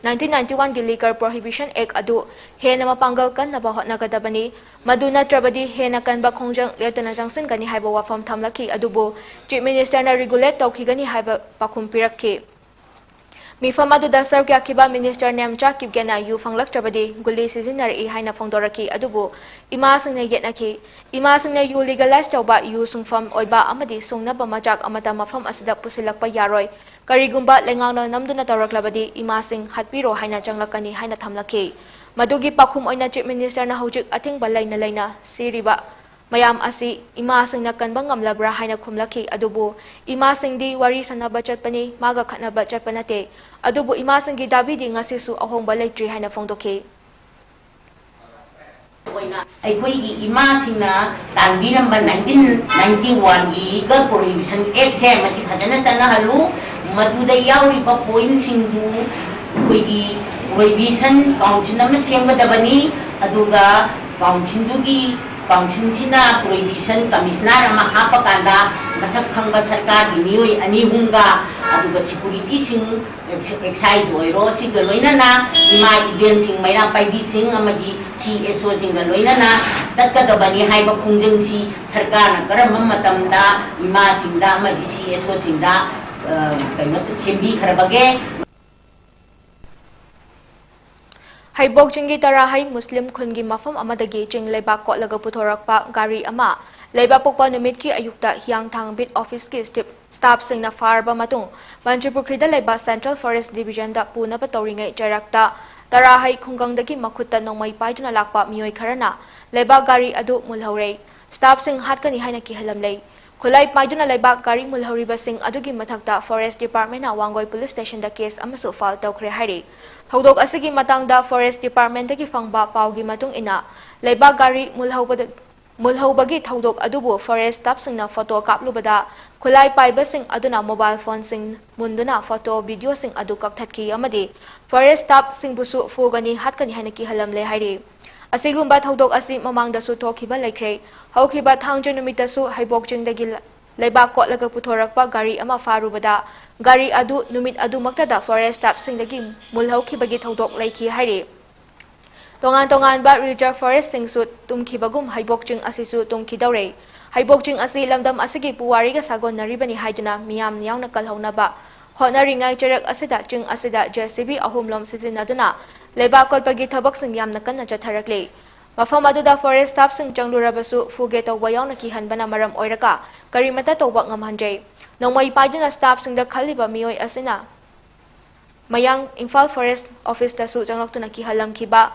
nineteen ninety-one ꯒꯤ Liquor Prohibition Act ꯑꯗꯨ ꯍꯦꯟꯅ ꯃꯄꯥꯡꯒꯜ ꯀꯟꯅꯕ ꯍꯣꯠꯅꯒꯗꯕꯅꯤ꯫ ꯃꯗꯨ ꯅꯠꯇ꯭ꯔꯕꯗꯤ ꯍꯦꯟꯅ ꯀꯟꯕ ꯈꯣꯡꯖꯪ ꯂꯦꯞꯇꯅ ꯆꯪꯁꯤꯟꯒꯅꯤ ꯍꯥꯏꯕ ꯋꯥꯐꯝ ꯊꯝꯂꯛꯈꯤ꯫ ꯑꯗꯨꯕꯨ ꯆꯤꯞ ꯃꯤꯅꯤꯁꯇꯔꯅ ꯔꯤꯒꯨꯂꯦꯠ ꯇꯧꯈꯤꯒꯅꯤ ꯍꯥꯏꯕ ꯄꯥꯎꯈꯨꯝ ꯄꯤꯔꯛꯈꯤ꯫ ꯃꯤꯐꯝ ꯑꯗꯨꯗ ꯁꯔꯨꯛ ꯌꯥꯈꯤꯕ ꯃꯤꯅꯤꯁꯇꯔ ꯅꯦꯝꯆꯥ ꯀꯤꯞꯒꯦꯅ ꯌꯨ ꯐꯪꯂꯛꯇ꯭ꯔꯕꯗꯤ ꯒꯨꯂꯤ ꯁꯤꯖꯤꯟꯅꯔꯛꯏ ꯍꯥꯏꯅ ꯐꯣꯡꯗꯣꯔꯛꯈꯤ꯫ ꯑꯗꯨꯕꯨ ꯏꯃꯥꯁꯤꯡꯅ ꯌꯦꯠꯅꯈꯤ꯫ ꯏꯃꯥꯁꯤꯡꯅ ꯌꯨ ꯂꯤꯒꯦꯂꯥꯏꯖ ꯇꯧꯕ, ꯌꯨ ꯁꯨꯡꯐꯝ ꯑꯣꯏꯕ ꯑꯃꯗꯤ ꯁꯨꯡꯅꯕ ꯃꯆꯥꯛ ꯑꯃꯠꯇ ꯃꯐꯝ ꯑꯁꯤꯗ ꯄꯨꯁꯤꯜꯂꯛꯄ ꯌꯥꯔꯣꯏ꯫ ꯀꯔꯤꯒꯨꯝꯕ ꯂꯩꯉꯥꯛꯅ ꯅꯝꯗꯨꯅ ꯇꯧꯔꯛꯂꯕꯗꯤ ꯏꯃꯥꯁꯤꯡ ꯍꯥꯠꯄꯤꯔꯣ ꯍꯥꯏꯅ ꯆꯪꯂꯛꯀꯅꯤ ꯍꯥꯏꯅ ꯊꯝꯂꯛꯈꯤ꯫ ꯃꯗꯨꯒꯤ ꯄꯥꯎꯈꯨꯝ ꯑꯣꯏꯅ Chief Minister ꯅ ꯍꯧꯖꯤꯛ ꯑꯊꯤꯡꯕ ꯂꯩꯅ ꯂꯩꯅ ꯁꯤꯔꯤꯕ ꯃꯌꯥꯝ ꯑꯁꯤ ꯏꯃꯥꯁꯤꯡꯅ ꯀꯟꯕ ꯉꯝꯂꯕ꯭ꯔꯥ ꯍꯥꯏꯅ ꯈꯨꯝꯂꯛꯈꯤ꯫ ꯑꯗꯨꯕꯨ ꯏꯃꯥꯁꯤꯡꯗꯤ ꯋꯥꯔꯤ ꯁꯥꯟꯅꯕ ꯆꯠꯄꯅꯤ, ꯃꯥꯒ ꯈꯠꯅꯕ ꯆꯠꯄ ꯅꯠꯇꯦ꯫ ꯑꯗꯨꯕꯨ ꯏꯃꯥꯁꯤꯡꯒꯤ ꯗꯥꯕꯤꯗꯤ ꯉꯁꯤꯁꯨ ꯑꯍꯣꯡꯕ ꯂꯩꯇ꯭ꯔꯤ ꯍꯥꯏꯅ ꯐꯣꯡꯗꯣꯛꯈꯤ꯫ ꯑꯣꯏꯅ ꯑꯩꯈꯣꯏꯒꯤ ꯏꯃꯥꯁꯤꯡꯅ ꯇꯥꯟꯕꯤꯔꯝꯕ nineteen ninety one ꯒꯤ Girl Prohibition Act ꯁꯦ ꯃꯁꯤ ꯐꯖꯅ ꯆꯠꯅꯍꯜꯂꯨ꯫ ꯃꯗꯨꯗ ꯌꯥꯎꯔꯤꯕ point ꯁꯤꯡꯗꯨ ꯑꯩꯈꯣꯏꯒꯤ Prohibition Council ꯑꯃ ꯁꯦꯝꯒꯗꯕꯅꯤ꯫ ꯑꯗꯨꯒ Council ꯗꯨꯒꯤ, Council ꯁꯤꯅ Prohibition Commissioner ꯑꯃ ꯍꯥꯞꯄꯀꯥꯟꯗ ꯃꯁꯛ ꯈꯪꯕ ꯁꯔꯀꯥꯔꯒꯤ ꯃꯤꯑꯣꯏ ꯑꯅꯤ ꯑꯍꯨꯝꯒ, ꯑꯗꯨꯒ security ꯁꯤꯡ, ex-, excise ꯑꯣꯏꯔꯣ, ꯁꯤꯒ ꯂꯣꯏꯅꯅ ꯏꯃꯥ ꯏꯕꯦꯟꯁꯤꯡ, ꯃꯩꯔꯥ ꯄꯥꯏꯕꯤꯁꯤꯡ ꯑꯃꯗꯤ C S O ꯁꯤꯡꯒ ꯂꯣꯏꯅꯅ ꯆꯠꯀꯗꯕꯅꯤ ꯍꯥꯏꯕ ꯈꯣꯡꯖꯪꯁꯤ ꯁꯔꯀꯥꯔꯅ ꯀꯔꯝꯕ ꯃꯇꯝꯗ ꯏꯃꯥꯁꯤꯡꯗ ꯑꯃꯗꯤ C S O ꯁꯤꯡꯗ, ꯑ, ꯀꯩꯅꯣ ꯁꯦꯝꯕꯤꯈ꯭ꯔꯕꯒꯦ? ꯍꯩꯕꯣꯛ ꯆꯤꯡꯒꯤ ꯇꯔꯥꯍꯩ ꯃꯨꯁꯂꯤꯝ ꯈꯨꯟꯒꯤ ꯃꯐꯝ ꯑꯃꯗꯒꯤ ꯆꯤꯡ ꯂꯩꯕꯥꯛ ꯀꯣꯠꯂꯒ ꯄꯨꯊꯣꯔꯛꯄ ꯒꯥꯔꯤ ꯑꯃ ꯂꯩꯕꯥꯛꯄꯣꯛꯄ ꯅꯨꯃꯤꯠꯀꯤ ꯑꯌꯨꯛꯇ ꯍꯤꯌꯥꯡꯊꯥꯡ beat office ꯀꯤ staff, staff ꯁꯤꯡꯅ ꯐꯥꯔꯕ ꯃꯇꯨꯡ, ꯃꯟꯇ꯭ꯔꯤꯄꯨꯈ꯭ꯔꯤꯗ ꯂꯩꯕ Central Forest Division ꯗ ꯄꯨꯅꯕ ꯇꯧꯔꯤꯉꯩ ꯆꯩꯔꯛꯇ ꯇꯔꯥꯍꯩ ꯈꯨꯡꯒꯪꯗꯒꯤ ꯃꯈꯨꯠꯇ ꯅꯣꯡꯃꯩ ꯄꯥꯏꯗꯨꯅ ꯂꯥꯛꯄ ꯃꯤꯑꯣꯏ ꯈꯔꯅ ꯂꯩꯕꯥꯛ ꯒꯥꯔꯤ ꯑꯗꯨ ꯃꯨꯜꯍꯧꯔꯦ꯫ Staff ꯁꯤꯡ ꯍꯥꯠꯀꯅꯤ ꯍꯥꯏꯅ ꯀꯤꯍꯜꯂꯝꯂꯦ꯫ ꯈꯨꯠꯂꯥꯏ ꯄꯥꯏꯗꯨꯅ ꯂꯩꯕꯥꯛ ꯒꯥꯔꯤ ꯃꯨꯜꯍꯧꯔꯤꯕꯁꯤꯡ ꯑꯗꯨꯒꯤ ꯃꯊꯛꯇ Forest Department ꯅ ꯋꯥꯡꯒꯣꯏ Police Station ꯗ case ꯑꯃꯁꯨ file ꯇꯧꯈ꯭ꯔꯦ ꯍꯥꯏꯔꯤ꯫ ꯊꯧꯗꯣꯛ ꯑꯁꯤꯒꯤ ꯃꯇꯥꯡꯗ Forest Department ꯗꯒꯤ ꯐꯪꯕ ꯄꯥꯎꯒꯤ ꯃꯇꯨꯡ ꯏꯟꯅ, ꯂꯩꯕꯥꯛ ꯒꯥꯔꯤ ꯃꯨꯜꯍꯧꯕꯗ, ꯃꯨꯜꯍꯧꯕꯒꯤ ꯊꯧꯗꯣꯛ ꯑꯗꯨꯕꯨ Forest staff ꯁꯤꯡꯅ photo ꯀꯥꯞꯂꯨꯕꯗ, ꯈꯨꯠꯂꯥꯏ ꯄꯥꯏꯕꯁꯤꯡ ꯑꯗꯨꯅ mobile phone ꯁꯤꯡ ꯃꯨꯟꯗꯨꯅ photo, video ꯁꯤꯡ ꯑꯗꯨ ꯀꯛꯊꯠꯈꯤ ꯑꯃꯗꯤ Forest staff ꯁꯤꯡꯕꯨꯁꯨ ꯐꯨꯒꯅꯤ, ꯍꯥꯠꯀꯅꯤ ꯍꯥꯏꯅ ꯀꯤꯍꯜꯂꯝꯂꯦ ꯍꯥꯏꯔꯤ꯫ ꯑꯁꯤꯒꯨꯝꯕ ꯊꯧꯗꯣꯛ ꯑꯁꯤ ꯃꯃꯥꯡꯗꯁꯨ ꯊꯣꯛꯈꯤꯕ ꯂꯩꯈ꯭ꯔꯦ꯫ ꯍꯧꯈꯤꯕ ꯊꯥꯡꯖ ꯅꯨꯃꯤꯠꯇꯁꯨ ꯍꯩꯕꯣꯛ ꯆꯤꯡꯗꯒꯤ ꯂ-, ꯂꯩꯕꯥꯛ ꯀꯣꯠꯂꯒ ꯄꯨꯊꯣꯔꯛꯄ ꯒꯥꯔꯤ ꯑꯃ ꯐꯥꯔꯨꯕꯗ, ꯒꯥꯔꯤ ꯑꯗꯨ ꯅꯨꯃꯤꯠ ꯑꯗꯨꯃꯛꯇꯗ Forest staff ꯁꯤꯡꯗꯒꯤ ꯃꯨꯜꯍꯧꯈꯤꯕꯒꯤ ꯊꯧꯗꯣꯛ ꯂꯩꯈꯤ ꯍꯥꯏꯔꯤ꯫ ꯇꯣꯉꯥꯟ ꯇꯣꯉꯥꯟꯕ Reserve Forest ꯁꯤꯡꯁꯨ ꯇꯨꯝꯈꯤꯕꯒꯨꯝ ꯍꯩꯕꯣꯛ ꯆꯤꯡ ꯑꯁꯤꯁꯨ ꯇꯨꯝꯈꯤꯗꯧꯔꯦ꯫ ꯍꯩꯕꯣꯛ ꯆꯤꯡ ꯑꯁꯤ ꯂꯝꯗꯝ ꯑꯁꯤꯒꯤ ꯄꯨꯋꯥꯔꯤꯒ ꯁꯥꯒꯣꯟꯅꯔꯤꯕꯅꯤ ꯍꯥꯏꯗꯨꯅ ꯃꯤꯌꯥꯝ ꯌꯥꯎꯅ ꯀꯜꯍꯧꯅꯕ ꯍꯣꯠꯅꯔꯤꯉꯩ ꯆꯩꯔꯛ ꯑꯁꯤꯗ ꯆꯤꯡ ꯑꯁꯤꯗ J C B ꯑꯍꯨꯝꯂꯣꯝ ꯁꯤꯖꯤꯟꯅꯗꯨꯅ ꯂꯩꯕꯥꯛ ꯀꯣꯠꯄꯒꯤ ꯊꯕꯛꯁꯤꯡ ꯌꯥꯝꯅ ꯀꯟꯅ ꯆꯠꯊꯔꯛꯂꯤ꯫ ꯃꯐꯝ ꯑꯗꯨꯗ Forest staff ꯁꯤꯡ ꯆꯪꯂꯨꯔꯕꯁꯨ ꯐꯨꯒꯦ ꯇꯧꯕ ꯌꯥꯎꯅ ꯀꯤꯍꯟꯕꯅ ꯃꯔꯝ ꯑꯣꯏꯔꯒ ꯀꯔꯤꯃꯠꯇ ꯇꯧꯕ ꯉꯝꯍꯟꯗ꯭ꯔꯦ꯫ ꯅꯣꯡꯃꯩ ꯄꯥꯏꯗꯨꯅ staffꯁꯤꯡꯗ ꯈꯜꯂꯤꯕ ꯃꯤꯑꯣꯏ ꯑꯁꯤꯅ ꯃꯌꯥꯡ ꯏꯝꯐꯥꯜ Forest Officeꯇꯁꯨ ꯆꯪꯂꯛꯇꯨꯅ ꯀꯤꯍꯜꯂꯝꯈꯤꯕ,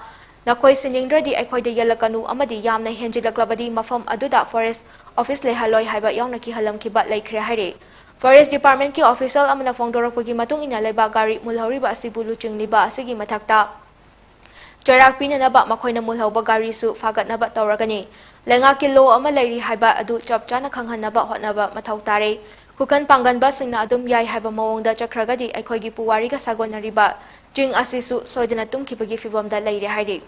"ꯅꯈꯣꯏ ꯁꯤꯅꯤꯡꯗ꯭ꯔꯗꯤ ꯑꯩꯈꯣꯏꯗ ꯌꯦꯜꯂꯛꯀꯅꯨ ꯑꯃꯗꯤ ꯌꯥꯝꯅ ꯍꯦꯟꯖꯤꯜꯂꯛꯂꯕꯗꯤ ꯃꯐꯝ ꯑꯗꯨꯗ Forest Office ꯂꯩꯍꯜꯂꯣꯏ" ꯍꯥꯏꯕ ꯌꯥꯎꯅ ꯀꯤꯍꯜꯂꯝꯈꯤꯕ ꯂꯩꯈ꯭ꯔꯦ ꯍꯥꯏꯔꯤ꯫ Forest Departmentꯀꯤ official ꯑꯃꯅ ꯐꯣꯡꯗꯣꯔꯛꯄꯒꯤ ꯃꯇꯨꯡ ꯏꯟꯅ ꯂꯩꯕꯥꯛ ꯒꯥꯔꯤ ꯃꯨꯜꯍꯧꯔꯤꯕ ꯑꯁꯤꯕꯨ ꯂꯨꯆꯤꯡꯂꯤꯕ ꯑꯁꯤꯒꯤ ꯃꯊꯛꯇ ꯆꯩꯔꯥꯛ ꯄꯤꯅꯅꯕ ꯃꯈꯣꯏꯅ ꯃꯨꯜꯍꯧꯕ ꯒꯥꯔꯤꯁꯨ ꯐꯥꯒꯠꯅꯕ ꯇꯧꯔꯒꯅꯤ꯫ ꯂꯩꯉꯥꯛꯀꯤ law ꯑꯃ ꯂꯩꯔꯤ ꯍꯥꯏꯕ ꯑꯗꯨ ꯆꯞ ꯆꯥꯅ ꯈꯪꯍꯟꯅꯕ ꯍꯣꯠꯅꯕ ꯃꯊꯧ ꯇꯥꯔꯦ꯫ ꯈꯨꯀꯟ ꯄꯥꯡꯒꯟꯕꯁꯤꯡꯅ ꯑꯗꯨꯝ ꯌꯥꯏ ꯍꯥꯏꯕ ꯃꯑꯣꯡꯗ ꯆꯠꯈ꯭ꯔꯒꯗꯤ ꯑꯩꯈꯣꯏꯒꯤ ꯄꯨꯋꯥꯔꯤꯒ ꯁꯥꯒꯣꯟꯅꯔꯤꯕ ꯆꯤꯡ ꯑꯁꯤꯁꯨ ꯁꯣꯏꯗꯅ ꯇꯨꯝꯈꯤꯕꯒꯤ ꯐꯤꯕꯝꯗ ꯂꯩꯔꯦ ꯍꯥꯏꯔꯤ꯫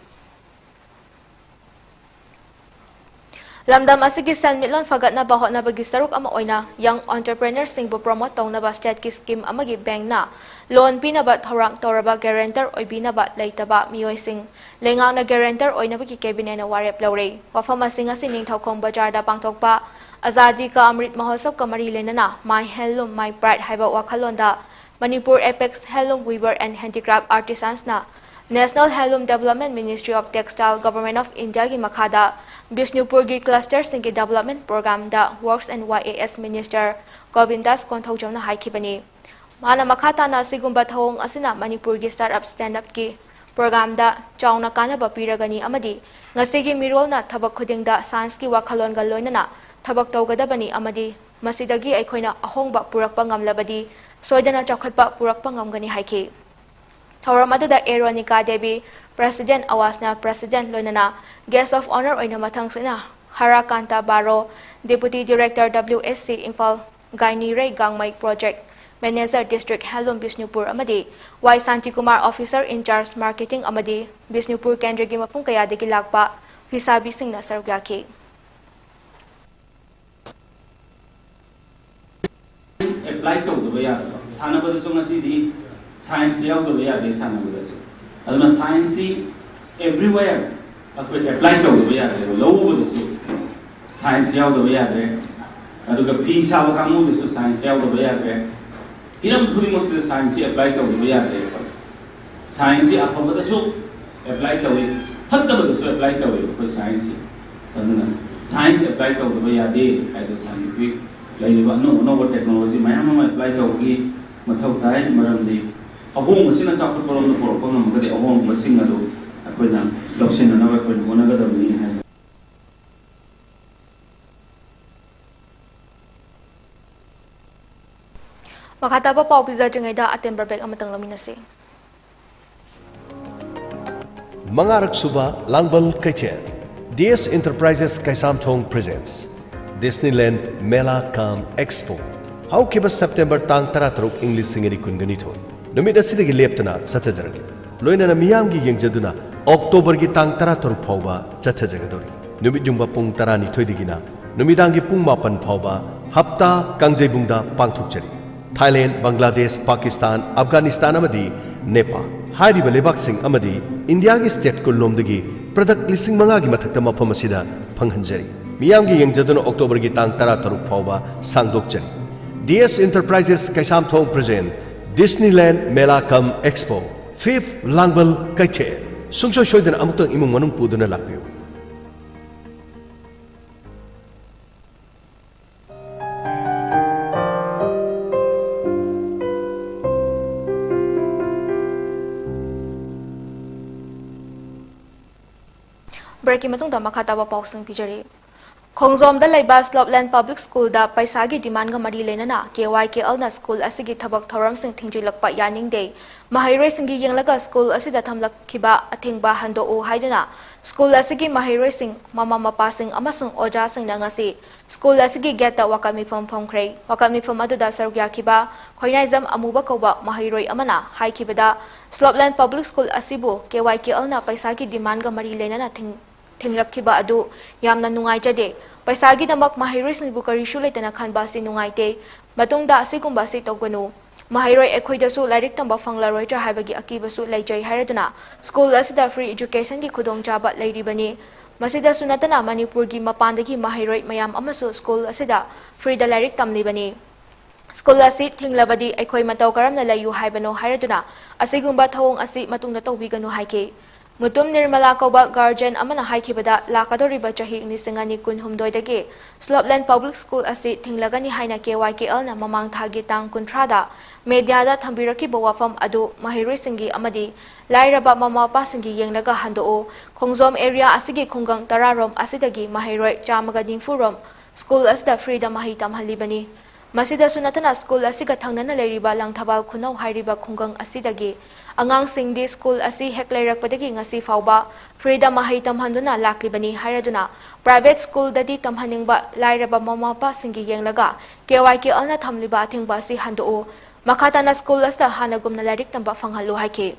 ꯂꯝꯗꯝ ꯑꯁꯤꯒꯤ ꯁꯦꯟꯃꯤꯠꯂꯣꯟ ꯐꯒꯠꯅꯕ ꯍꯣꯠꯅꯕꯒꯤ ꯁꯔꯨꯛ ꯑꯃ ꯑꯣꯏꯅ young entrepreneurꯁꯤꯡꯕꯨ promote ꯇꯧꯅꯕ stateꯀꯤ scheme ꯑꯃꯒꯤ bankꯅ loan ꯄꯤꯅꯕ ꯊꯧꯔꯥꯡ ꯇꯧꯔꯕ guarantor ꯑꯣꯏꯕꯤꯅꯕ ꯂꯩꯇꯕ ꯃꯤꯑꯣꯏꯁꯤꯡ ꯂꯩꯉꯥꯛꯅ guarantor ꯑꯣꯏꯅꯕꯒꯤ cabinetꯅ ꯋꯥꯔꯦꯞ ꯂꯧꯔꯦ꯫ ꯋꯥꯐꯝ ꯑꯁꯤ ꯉꯁꯤ ꯅꯤꯡꯊꯧꯈꯣꯡ ꯕꯖꯥꯔꯗ ꯄꯥꯡꯊꯣꯛꯄ Azadi Ka Amrit Mahotsavꯀ ꯃꯔꯤ ꯂꯩꯅꯅ My Handloom, My Pride ꯍꯥꯏꯕ ꯋꯥꯈꯜꯂꯣꯟꯗ Manipur Apex Handloom Weaver and Handicraft Artisansꯅ National Handloom Development, Ministry of Textile, Government of Indiaꯒꯤ ꯃꯈꯥꯗ ꯕꯤꯁꯅꯨꯄꯨꯔꯒꯤ clusterꯁꯤꯡꯒꯤ development programꯗ Works and Y A S Minister ꯒꯣꯕꯤꯟꯗꯥꯁ ꯀꯣꯟꯊꯧꯖꯝꯅ ꯍꯥꯏꯈꯤꯕꯅꯤ꯫ ꯃꯥꯅ ꯃꯈꯥ ꯇꯥꯅ ꯑꯁꯤꯒꯨꯝꯕ ꯊꯧꯑꯣꯡ ꯑꯁꯤꯅ ꯃꯅꯤꯄꯨꯔꯒꯤ startup stand-upꯀꯤ programꯗ ꯆꯥꯎꯅ ꯀꯥꯟꯅꯕ ꯄꯤꯔꯒꯅꯤ ꯑꯃꯗꯤ ꯉꯁꯤꯒꯤ ꯃꯤꯔꯣꯜꯅ ꯊꯕꯛ ꯈꯨꯗꯤꯡꯗ scienceꯀꯤ ꯋꯥꯈꯜꯂꯣꯟꯒ ꯂꯣꯏꯅꯅ ꯊꯕꯛ ꯇꯧꯒꯗꯕꯅꯤ ꯑꯃꯗꯤ ꯃꯁꯤꯗꯒꯤ ꯑꯩꯈꯣꯏꯅ ꯑꯍꯣꯡꯕ ꯄꯨꯔꯛꯄ ꯉꯝꯂꯕꯗꯤ ꯁꯣꯏꯗꯅ ꯆꯥꯎꯈꯠꯄ ꯄꯨꯔꯛꯄ ꯉꯝꯒꯅꯤ ꯍꯥꯏꯈꯤ꯫ ꯊꯧꯔꯝ ꯑꯗꯨꯗ ꯑꯦ ꯔꯣꯅꯤꯀꯥ ꯗꯦꯕꯤ, President, ꯑꯋꯥꯁꯅꯥ President, ꯂꯣꯏꯅꯅ guest of honour ꯑꯣꯏꯅ ꯃꯊꯪꯁꯤꯠꯅ ꯍꯔꯥꯀꯥꯟꯇ ꯕꯥꯔꯣ, Deputy Director W S C Imphal, ꯒꯥꯏꯅꯤꯔꯩ ꯒꯥꯡꯃꯩ, Project Manager, District Handloom Bishnupur ꯑꯃꯗꯤ ꯋꯥꯏ Shantikumar, Officer in Charge, Marketing ꯑꯃꯗꯤ ꯕꯤꯁꯅꯨꯄꯨꯔ ꯀꯦꯟꯗ꯭ꯔꯒꯤ ꯃꯐꯝ ꯀꯌꯥꯗꯒꯤ ꯂꯥꯛꯄ ꯐꯤꯁꯥꯕꯤꯁꯤꯡꯅ ꯁꯔꯨꯛ ꯌꯥꯈꯤ꯫ Apply ꯇꯧꯗꯕ ꯌꯥꯗꯕ꯫ ꯁꯥꯟꯅꯕꯗꯁꯨ ꯉꯁꯤꯗꯤ science ꯌꯥꯎꯗꯕ ꯌꯥꯗꯦ ꯁꯥꯟꯅꯕꯗꯁꯨ꯫ ꯑꯗꯨꯅ scienceꯁꯤ everywhere ꯑꯩꯈꯣꯏ apply ꯇꯧꯗꯕ ꯌꯥꯗ꯭ꯔꯦꯕ꯫ ꯂꯧ ꯎꯕꯗꯁꯨ science ꯌꯥꯎꯗꯕ ꯌꯥꯗ꯭ꯔꯦ꯫ ꯑꯗꯨꯒ ꯐꯤ ꯁꯥꯕ ꯀꯥꯡꯕꯨꯗꯁꯨ science ꯌꯥꯎꯗꯕ ꯌꯥꯗ꯭ꯔꯦ꯫ ꯍꯤꯔꯝ ꯈꯨꯗꯤꯡꯃꯛꯁꯤꯗ scienceꯁꯤ apply ꯇꯧꯗꯕ ꯌꯥꯗ꯭ꯔꯦ ꯑꯩꯈꯣꯏ꯫ Scienceꯁꯤ ꯑꯐꯕꯗꯁꯨ apply ꯇꯧꯏ, ꯐꯠꯇꯕꯗꯁꯨ apply ꯇꯧꯏ ꯑꯩꯈꯣꯏ scienceꯁꯤ꯫ ꯑꯗꯨꯅ science apply ꯇꯧꯗꯕ ꯌꯥꯗꯦ ꯍꯥꯏꯗꯣ scientific ꯂꯩꯔꯤꯕ ꯑꯅꯧ ꯑꯅꯧꯕ ꯇꯦꯛꯅꯣꯂꯣꯖꯤ ꯃꯌꯥꯝ ꯑꯃ ꯑꯦꯄ꯭ꯂꯥꯏ ꯇꯧꯕꯒꯤ ꯃꯊꯧ ꯇꯥꯏ꯫ ꯃꯔꯝꯗꯤ ꯑꯍꯣꯡꯕꯁꯤꯅ ꯆꯥꯎꯈꯠꯄꯔꯣꯝꯗ ꯄꯨꯔꯛꯄ ꯉꯝꯃꯒꯗꯤ ꯑꯍꯣꯡꯕꯁꯤꯡ ꯑꯗꯨ ꯑꯩꯈꯣꯏꯅ ꯂꯧꯁꯤꯟꯅꯅꯕ ꯑꯩꯈꯣꯏꯅ ꯍꯣꯠꯅꯒꯗꯕꯅꯤ ꯍꯥꯏꯕ꯫ ꯃꯈꯥ ꯇꯥꯕ ꯄꯥꯎ ꯄꯤꯖꯗ꯭ꯔꯤꯉꯩꯗ ꯑꯇꯦꯟꯕ ꯕ꯭ꯔꯦꯛ ꯑꯃꯇꯪ ꯂꯧꯃꯤꯟꯅꯁꯤ꯫ ꯃꯉꯥꯔꯛ ꯁꯨꯕ Langbal Keithel, D S enterprises Keisamthong presents, Disneyland mela cum expo. ꯍꯧꯈꯤꯕ ꯁꯦꯞꯇꯦꯝꯕꯔ ꯇꯥꯡ ꯇꯔꯥꯇꯔꯨꯛ, ꯏꯪ ꯂꯤꯁꯤꯡ ꯑꯅꯤ ꯀꯨꯟꯒꯅꯤꯊꯣꯏ ꯅꯨꯃꯤꯠ ꯑꯁꯤꯗꯒꯤ ꯂꯦꯞꯇꯅ ꯆꯠꯊꯖꯔꯛꯂꯤ꯫ ꯂꯣꯏꯅꯅ ꯃꯤꯌꯥꯝꯒꯤ ꯌꯦꯡꯖꯗꯨꯅ ꯑꯣꯛꯇꯣꯕꯔꯒꯤ ꯇꯥꯡ ꯇꯔꯥꯇꯔꯨꯛ ꯐꯥꯎꯕ ꯆꯠꯊꯖꯒꯗꯧꯔꯤ꯫ ꯅꯨꯃꯤꯠ ꯌꯨꯡꯕ ꯄꯨꯡ ꯇꯔꯥꯅꯤꯊꯣꯏꯗꯒꯤꯅ ꯅꯨꯃꯤꯗꯥꯡꯒꯤ ꯄꯨꯡ ꯃꯥꯄꯟ ꯐꯥꯎꯕ ꯍꯞꯇꯥ ꯀꯥꯡꯖꯩꯕꯨꯡꯗ ꯄꯥꯡꯊꯣꯛꯆꯔꯤ꯫ ꯊꯥꯏꯂꯦꯟ, ꯕꯪꯒ꯭ꯂꯥꯗꯦꯁ, ꯄꯥꯀꯤꯁꯇꯥꯟ, ꯑꯐꯒꯥꯅꯤꯁꯇꯥꯟ ꯑꯃꯗꯤ ꯅꯦꯄꯥꯜ ꯍꯥꯏꯔꯤꯕ ꯂꯩꯕꯥꯛꯁꯤꯡ ꯑꯃꯗꯤ ꯏꯟꯗꯤꯌꯥꯒꯤ ꯁ꯭ꯇꯦꯠ ꯀꯨꯟꯂꯣꯝꯗꯒꯤ ꯄ꯭ꯔꯗꯛ ꯂꯤꯁꯤꯡ ꯃꯉꯥꯒꯤ ꯃꯊꯛꯇ ꯃꯐꯝ ꯑꯁꯤꯗ ꯐꯪꯍꯟꯖꯔꯤ꯫ ꯃꯤꯌꯥꯝꯒꯤ ꯌꯦꯡꯖꯗꯨꯅ ꯑꯣꯛꯇꯣꯕꯔꯒꯤ ꯇꯥꯡ ꯇꯔꯥꯇꯔꯨꯛ ꯐꯥꯎꯕ ꯁꯥꯡꯗꯣꯛꯆꯔꯤ꯫ D S enterprises Keisamthong presents, Disneyland mela cum expo, fifth ꯂꯥꯡꯕꯜ ꯀꯩꯊꯦꯜ꯫ ꯁꯨꯡꯁꯣꯏ ꯁꯣꯏꯗꯅ ꯑꯃꯨꯛꯇꯪ ꯏꯃꯨꯡ ꯃꯅꯨꯡ ꯄꯨꯗꯨꯅ ꯂꯥꯛꯄꯤꯌꯨ꯫ ꯕ꯭ꯔꯦꯛꯀꯤ ꯃꯇꯨꯡꯗ ꯃꯈꯥ ꯇꯥꯕ ꯄꯥꯎꯁꯤꯡ ꯄꯤꯖꯔꯤ꯫ ꯈꯣꯡꯖꯣꯝꯗ ꯂꯩꯕ ꯁ꯭ꯂꯣꯞꯂꯦꯟ ꯄꯕ꯭ꯂꯤꯛ ꯁ꯭ꯀꯨꯜꯗ ꯄꯩꯁꯥꯒꯤ ꯗꯤꯃꯥꯟꯒ ꯃꯔꯤ ꯂꯩꯅꯅ ꯀꯦ ꯋꯥꯏ ꯀꯦ ꯑꯦꯜꯅ ꯁ꯭ꯀꯨꯜ ꯑꯁꯤꯒꯤ ꯊꯕꯛ ꯊꯧꯔꯝꯁꯤꯡ ꯊꯤꯡꯖꯤꯜꯂꯛꯄ ꯌꯥꯅꯤꯡꯗꯦ, ꯃꯍꯩꯔꯣꯏꯁꯤꯡꯒꯤ ꯌꯦꯡꯂꯒ ꯁ꯭ꯀꯨꯜ ꯑꯁꯤꯗ ꯊꯝꯂꯛꯈꯤꯕ ꯑꯊꯤꯡꯕ ꯍꯟꯗꯣꯛꯎ ꯍꯥꯏꯗꯨꯅ ꯁ꯭ꯀꯨꯜ ꯑꯁꯤꯒꯤ ꯃꯍꯩꯔꯣꯏꯁꯤꯡ, ꯃꯃꯥ ꯃꯄꯥꯁꯤꯡ ꯑꯃꯁꯨꯡ ꯑꯣꯖꯥꯁꯤꯡꯅ ꯉꯁꯤ ꯁ꯭ꯀꯨꯜ ꯑꯁꯤꯒꯤ ꯒꯦꯠꯇ ꯋꯥꯀꯠ ꯃꯤꯐꯝ ꯐꯝꯈ꯭ꯔꯦ꯫ ꯋꯥꯀꯠ ꯃꯤꯐꯝ ꯑꯗꯨꯗ ꯁꯔꯨꯛ ꯌꯥꯈꯤꯕ ꯈꯣꯏꯅꯥꯏꯖꯝ ꯑꯃꯨꯕ ꯀꯧꯕ ꯃꯍꯩꯔꯣꯏ ꯑꯃꯅ ꯍꯥꯏꯈꯤꯕꯗ, ꯁ꯭ꯂꯣꯞꯂꯦꯟ ꯄꯕ꯭ꯂꯤꯛ ꯁ꯭ꯀꯨꯜ ꯑꯁꯤꯕꯨ ꯀꯦ ꯋꯥꯏ ꯀꯦ ꯑꯦꯜꯅ ꯄꯩꯁꯥꯒꯤ ꯗꯤꯃꯥꯟꯒ ꯃꯔꯤ ꯂꯩꯅꯅ ꯊꯤꯡ-, ꯊꯤꯡꯂꯛꯈꯤꯕ ꯑꯗꯨ ꯌꯥꯝꯅ ꯅꯨꯡꯉꯥꯏꯖꯗꯦ꯫ ꯄꯩꯁꯥꯒꯤꯗꯃꯛ ꯃꯍꯩꯔꯣꯏꯁꯤꯡꯕꯨ ꯀꯔꯤꯁꯨ ꯂꯩꯇꯅ ꯈꯟꯕ ꯑꯁꯤ ꯅꯨꯡꯉꯥꯏꯇꯦ꯫ ꯃꯇꯨꯡꯗ ꯑꯁꯤꯒꯨꯝꯕ ꯑꯁꯤ ꯇꯧꯒꯅꯨ꯫ ꯃꯍꯩꯔꯣꯏ ꯑꯩꯈꯣꯏꯗꯁꯨ ꯂꯥꯏꯔꯤꯛ ꯇꯝꯕ ꯐꯪꯂꯔꯣꯏꯗ꯭ꯔꯥ ꯍꯥꯏꯕꯒꯤ ꯑꯀꯤꯕꯁꯨ ꯂꯩꯖꯩ ꯍꯥꯏꯔꯗꯨꯅ ꯁ꯭ꯀꯨꯜ ꯑꯁꯤꯗ ꯐ꯭ꯔꯤ ꯑꯦꯖꯨꯀꯦꯁꯟꯒꯤ ꯈꯨꯗꯣꯡꯆꯥꯕ ꯂꯩꯔꯤꯕꯅꯤ꯫ ꯃꯁꯤꯗꯁꯨ ꯅꯠꯇꯅ ꯃꯅꯤꯄꯨꯔꯒꯤ ꯃꯄꯥꯟꯗꯒꯤ ꯃꯍꯩꯔꯣꯏ ꯃꯌꯥꯝ ꯑꯃꯁꯨ ꯁ꯭ꯀꯨꯜ ꯑꯁꯤꯗ ꯐ꯭ꯔꯤꯗ ꯂꯥꯏꯔꯤꯛ ꯇꯝꯂꯤꯕꯅꯤ꯫ ꯁ꯭ꯀꯨꯜ ꯑꯁꯤ ꯊꯤꯡꯂꯕꯗꯤ ꯑꯩꯈꯣꯏ ꯃꯇꯧ ꯀꯔꯝꯅ ꯂꯩꯌꯨ ꯍꯥꯏꯕꯅꯣ ꯍꯥꯏꯔꯗꯨꯅ ꯑꯁꯤꯒꯨꯝꯕ ꯊꯧꯑꯣꯡ ꯑꯁꯤ ꯃꯇꯨꯡꯗ ꯇꯧꯕꯤꯒꯅꯨ ꯍꯥꯏꯈꯤ꯫ ꯃꯨꯇꯨꯝ ꯅꯤꯔꯃꯂꯥ ꯀꯧꯕ ꯒꯥꯔꯖꯤꯌꯟ ꯑꯃꯅ ꯍꯥꯏꯈꯤꯕꯗ, ꯂꯥꯛꯀꯗꯧꯔꯤꯕ ꯆꯍꯤ ꯂꯤꯁꯤꯡ ꯑꯅꯤ ꯀꯨꯟꯍꯨꯝꯗꯣꯏꯗꯒꯤ ꯁ꯭ꯂꯣꯞꯂꯦꯟ ꯄꯕ꯭ꯂꯤꯛ ꯁ꯭ꯀꯨꯜ ꯑꯁꯤ ꯊꯤꯡꯂꯒꯅꯤ ꯍꯥꯏꯅ ꯀꯦ ꯋꯥꯏ ꯀꯦ ꯑꯦꯜꯅ ꯃꯃꯥꯡ ꯊꯥꯒꯤ ꯇꯥꯡ ꯀꯨꯟꯊ꯭ꯔꯥꯗ ꯃꯦꯗꯤꯌꯥꯗ ꯊꯝꯕꯤꯔꯛꯈꯤꯕ ꯋꯥꯐꯝ ꯑꯗꯨ ꯃꯍꯩꯔꯣꯏꯁꯤꯡꯒꯤ ꯑꯃꯗꯤ ꯂꯥꯏꯔꯕ ꯃꯃꯥ ꯃꯄꯥꯁꯤꯡꯒꯤ ꯌꯦꯡꯂꯒ ꯍꯟꯗꯣꯛꯎ꯫ ꯈꯣꯡꯖꯣꯝ ꯑꯦꯔꯤꯌꯥ ꯑꯁꯤꯒꯤ ꯈꯨꯡꯒꯪ ꯇꯔꯥꯔꯣꯝ ꯑꯁꯤꯗꯒꯤ ꯃꯍꯩꯔꯣꯏ ꯆꯥꯝꯃꯒ ꯅꯤꯐꯨꯔꯣꯝ ꯁ꯭ꯀꯨꯜ ꯑꯁꯤꯗ ꯐ꯭ꯔꯤꯗ ꯃꯍꯩ ꯇꯝꯍꯜꯂꯤꯕꯅꯤ꯫ ꯃꯁꯤꯗꯁꯨ ꯅꯠꯇꯅ ꯁ꯭ꯀꯨꯜ ꯑꯁꯤꯒ ꯊꯪꯅꯅ ꯂꯩꯔꯤꯕ ꯂꯪꯊꯕꯥꯜ ꯈꯨꯅꯧ ꯍꯥꯏꯔꯤꯕ ꯈꯨꯡꯒꯪ ꯑꯁꯤꯗꯒꯤ ꯑꯉꯥꯡꯁꯤꯡꯗꯤ ꯁ꯭ꯀꯨꯜ ꯑꯁꯤ ꯍꯦꯛ ꯂꯩꯔꯛꯄꯗꯒꯤ ꯉꯁꯤ ꯐꯥꯎꯕ ꯐ꯭ꯔꯤꯗ ꯃꯍꯩ ꯇꯝꯍꯟꯗꯨꯅ ꯂꯥꯛꯂꯤꯕꯅꯤ ꯍꯥꯏꯔꯗꯨꯅ ꯄ꯭ꯔꯥꯏꯚꯦꯠ ꯁ꯭ꯀꯨꯜꯗꯗꯤ ꯇꯝꯍꯟꯅꯤꯡꯕ ꯂꯥꯏꯔꯕ ꯃꯃꯥ ꯃꯄꯥꯁꯤꯡꯒꯤ ꯌꯦꯡꯂꯒ ꯀꯦ ꯋꯥꯏ ꯀꯦ ꯑꯦꯜꯅ ꯊꯝꯂꯤꯕ ꯑꯊꯤꯡꯕ ꯑꯁꯤ ꯍꯟꯗꯣꯛꯎ꯫ ꯃꯈꯥ ꯇꯥꯅ ꯁ꯭ꯀꯨꯜ ꯑꯁꯤꯗ ꯍꯥꯟꯅꯒꯨꯝꯅ ꯂꯥꯏꯔꯤꯛ ꯇꯝꯕ ꯐꯪꯍꯜꯂꯨ ꯍꯥꯏꯈꯤ꯫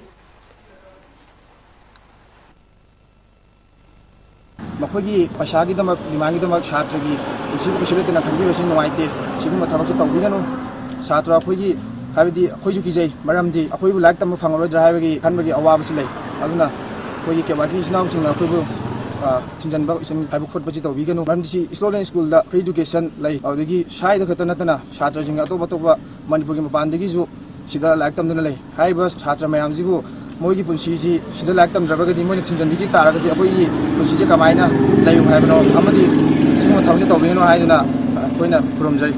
ꯃꯈꯣꯏꯒꯤ ꯄꯩꯁꯥꯒꯤꯗꯃꯛ, ꯗꯤꯃꯥꯟꯒꯤꯗꯃꯛ ꯁꯥꯇ꯭ꯔꯒꯤ ꯄꯨꯟꯁꯤꯕꯨ ꯀꯩꯁꯨ ꯂꯩꯇꯅ ꯈꯟꯕꯤꯕꯁꯤ ꯅꯨꯡꯉꯥꯏꯇꯦ꯫ ꯁꯤꯒꯨꯝꯕ ꯊꯕꯛꯁꯤ ꯇꯧꯕꯤꯒꯅꯨ꯫ ꯁꯥꯇ꯭ꯔ ꯑꯩꯈꯣꯏꯒꯤ, ꯍꯥꯏꯕꯗꯤ ꯑꯩꯈꯣꯏꯁꯨ ꯀꯤꯖꯩ, ꯃꯔꯝꯗꯤ ꯑꯩꯈꯣꯏꯕꯨ ꯂꯥꯏꯔꯤꯛ ꯇꯝꯕ ꯐꯪꯉꯔꯣꯏꯗ꯭ꯔꯥ ꯍꯥꯏꯕꯒꯤ ꯈꯟꯕꯒꯤ ꯑꯋꯥꯕꯁꯨ ꯂꯩ꯫ ꯑꯗꯨꯅ ꯑꯩꯈꯣꯏꯒꯤ ꯀꯦ ꯋꯥꯏ ꯀꯦ ꯏꯆꯤꯟ ꯏꯅꯥꯎꯁꯤꯡꯅ ꯑꯩꯈꯣꯏꯕꯨ, ꯑ, ꯊꯤꯡꯖꯤꯟꯕ ꯏꯆꯤꯟ ꯍꯥꯏꯕ ꯈꯣꯠꯄꯁꯤ ꯇꯧꯕꯤꯒꯅꯨ꯫ ꯃꯔꯝꯗꯤ ꯁꯤ ꯁ꯭ꯂꯣꯞꯂꯦꯟ ꯁ꯭ꯀꯨꯜꯗ ꯐ꯭ꯔꯤ ꯏꯗꯨꯀꯦꯁꯟ ꯂꯩ꯫ ꯑꯗꯨꯗꯒꯤ ꯁ꯭ꯋꯥꯏꯗ ꯈꯛꯇ ꯅꯠꯇꯅ ꯁꯥꯇ꯭ꯔꯁꯤꯡ ꯑꯇꯣꯞ ꯑꯇꯣꯞꯄ ꯃꯅꯤꯄꯨꯔꯒꯤ ꯃꯄꯥꯟꯗꯒꯤꯁꯨ ꯁꯤꯗ ꯂꯥꯏꯔꯤꯛ ꯇꯝꯗꯨꯅ ꯂꯩ꯫ ꯍꯥꯏꯔꯤꯕ ꯁꯥꯇ꯭ꯔ ꯃꯌꯥꯝꯁꯤꯕꯨ ꯃꯣꯏꯒꯤ ꯄꯨꯟꯁꯤꯁꯤ ꯁꯤꯗ ꯂꯥꯏꯔꯤꯛ ꯇꯝꯗ꯭ꯔꯕꯒꯗꯤ, ꯃꯣꯏꯅ ꯊꯤꯡꯖꯤꯟꯕꯤꯈꯤ ꯇꯥꯔꯒꯗꯤ ꯑꯩꯈꯣꯏꯒꯤ ꯄꯨꯟꯁꯤꯁꯦ ꯀꯃꯥꯏꯅ ꯂꯩꯌꯨ ꯍꯥꯏꯕꯅꯣ? ꯑꯃꯗꯤ ꯁꯤꯒꯨꯝꯕ ꯊꯕꯛꯁꯦ ꯇꯧꯕꯤꯒꯅꯨ ꯍꯥꯏꯗꯨꯅ ꯑꯩꯈꯣꯏꯅ ꯈꯨꯔꯨꯝꯖꯔꯤ꯫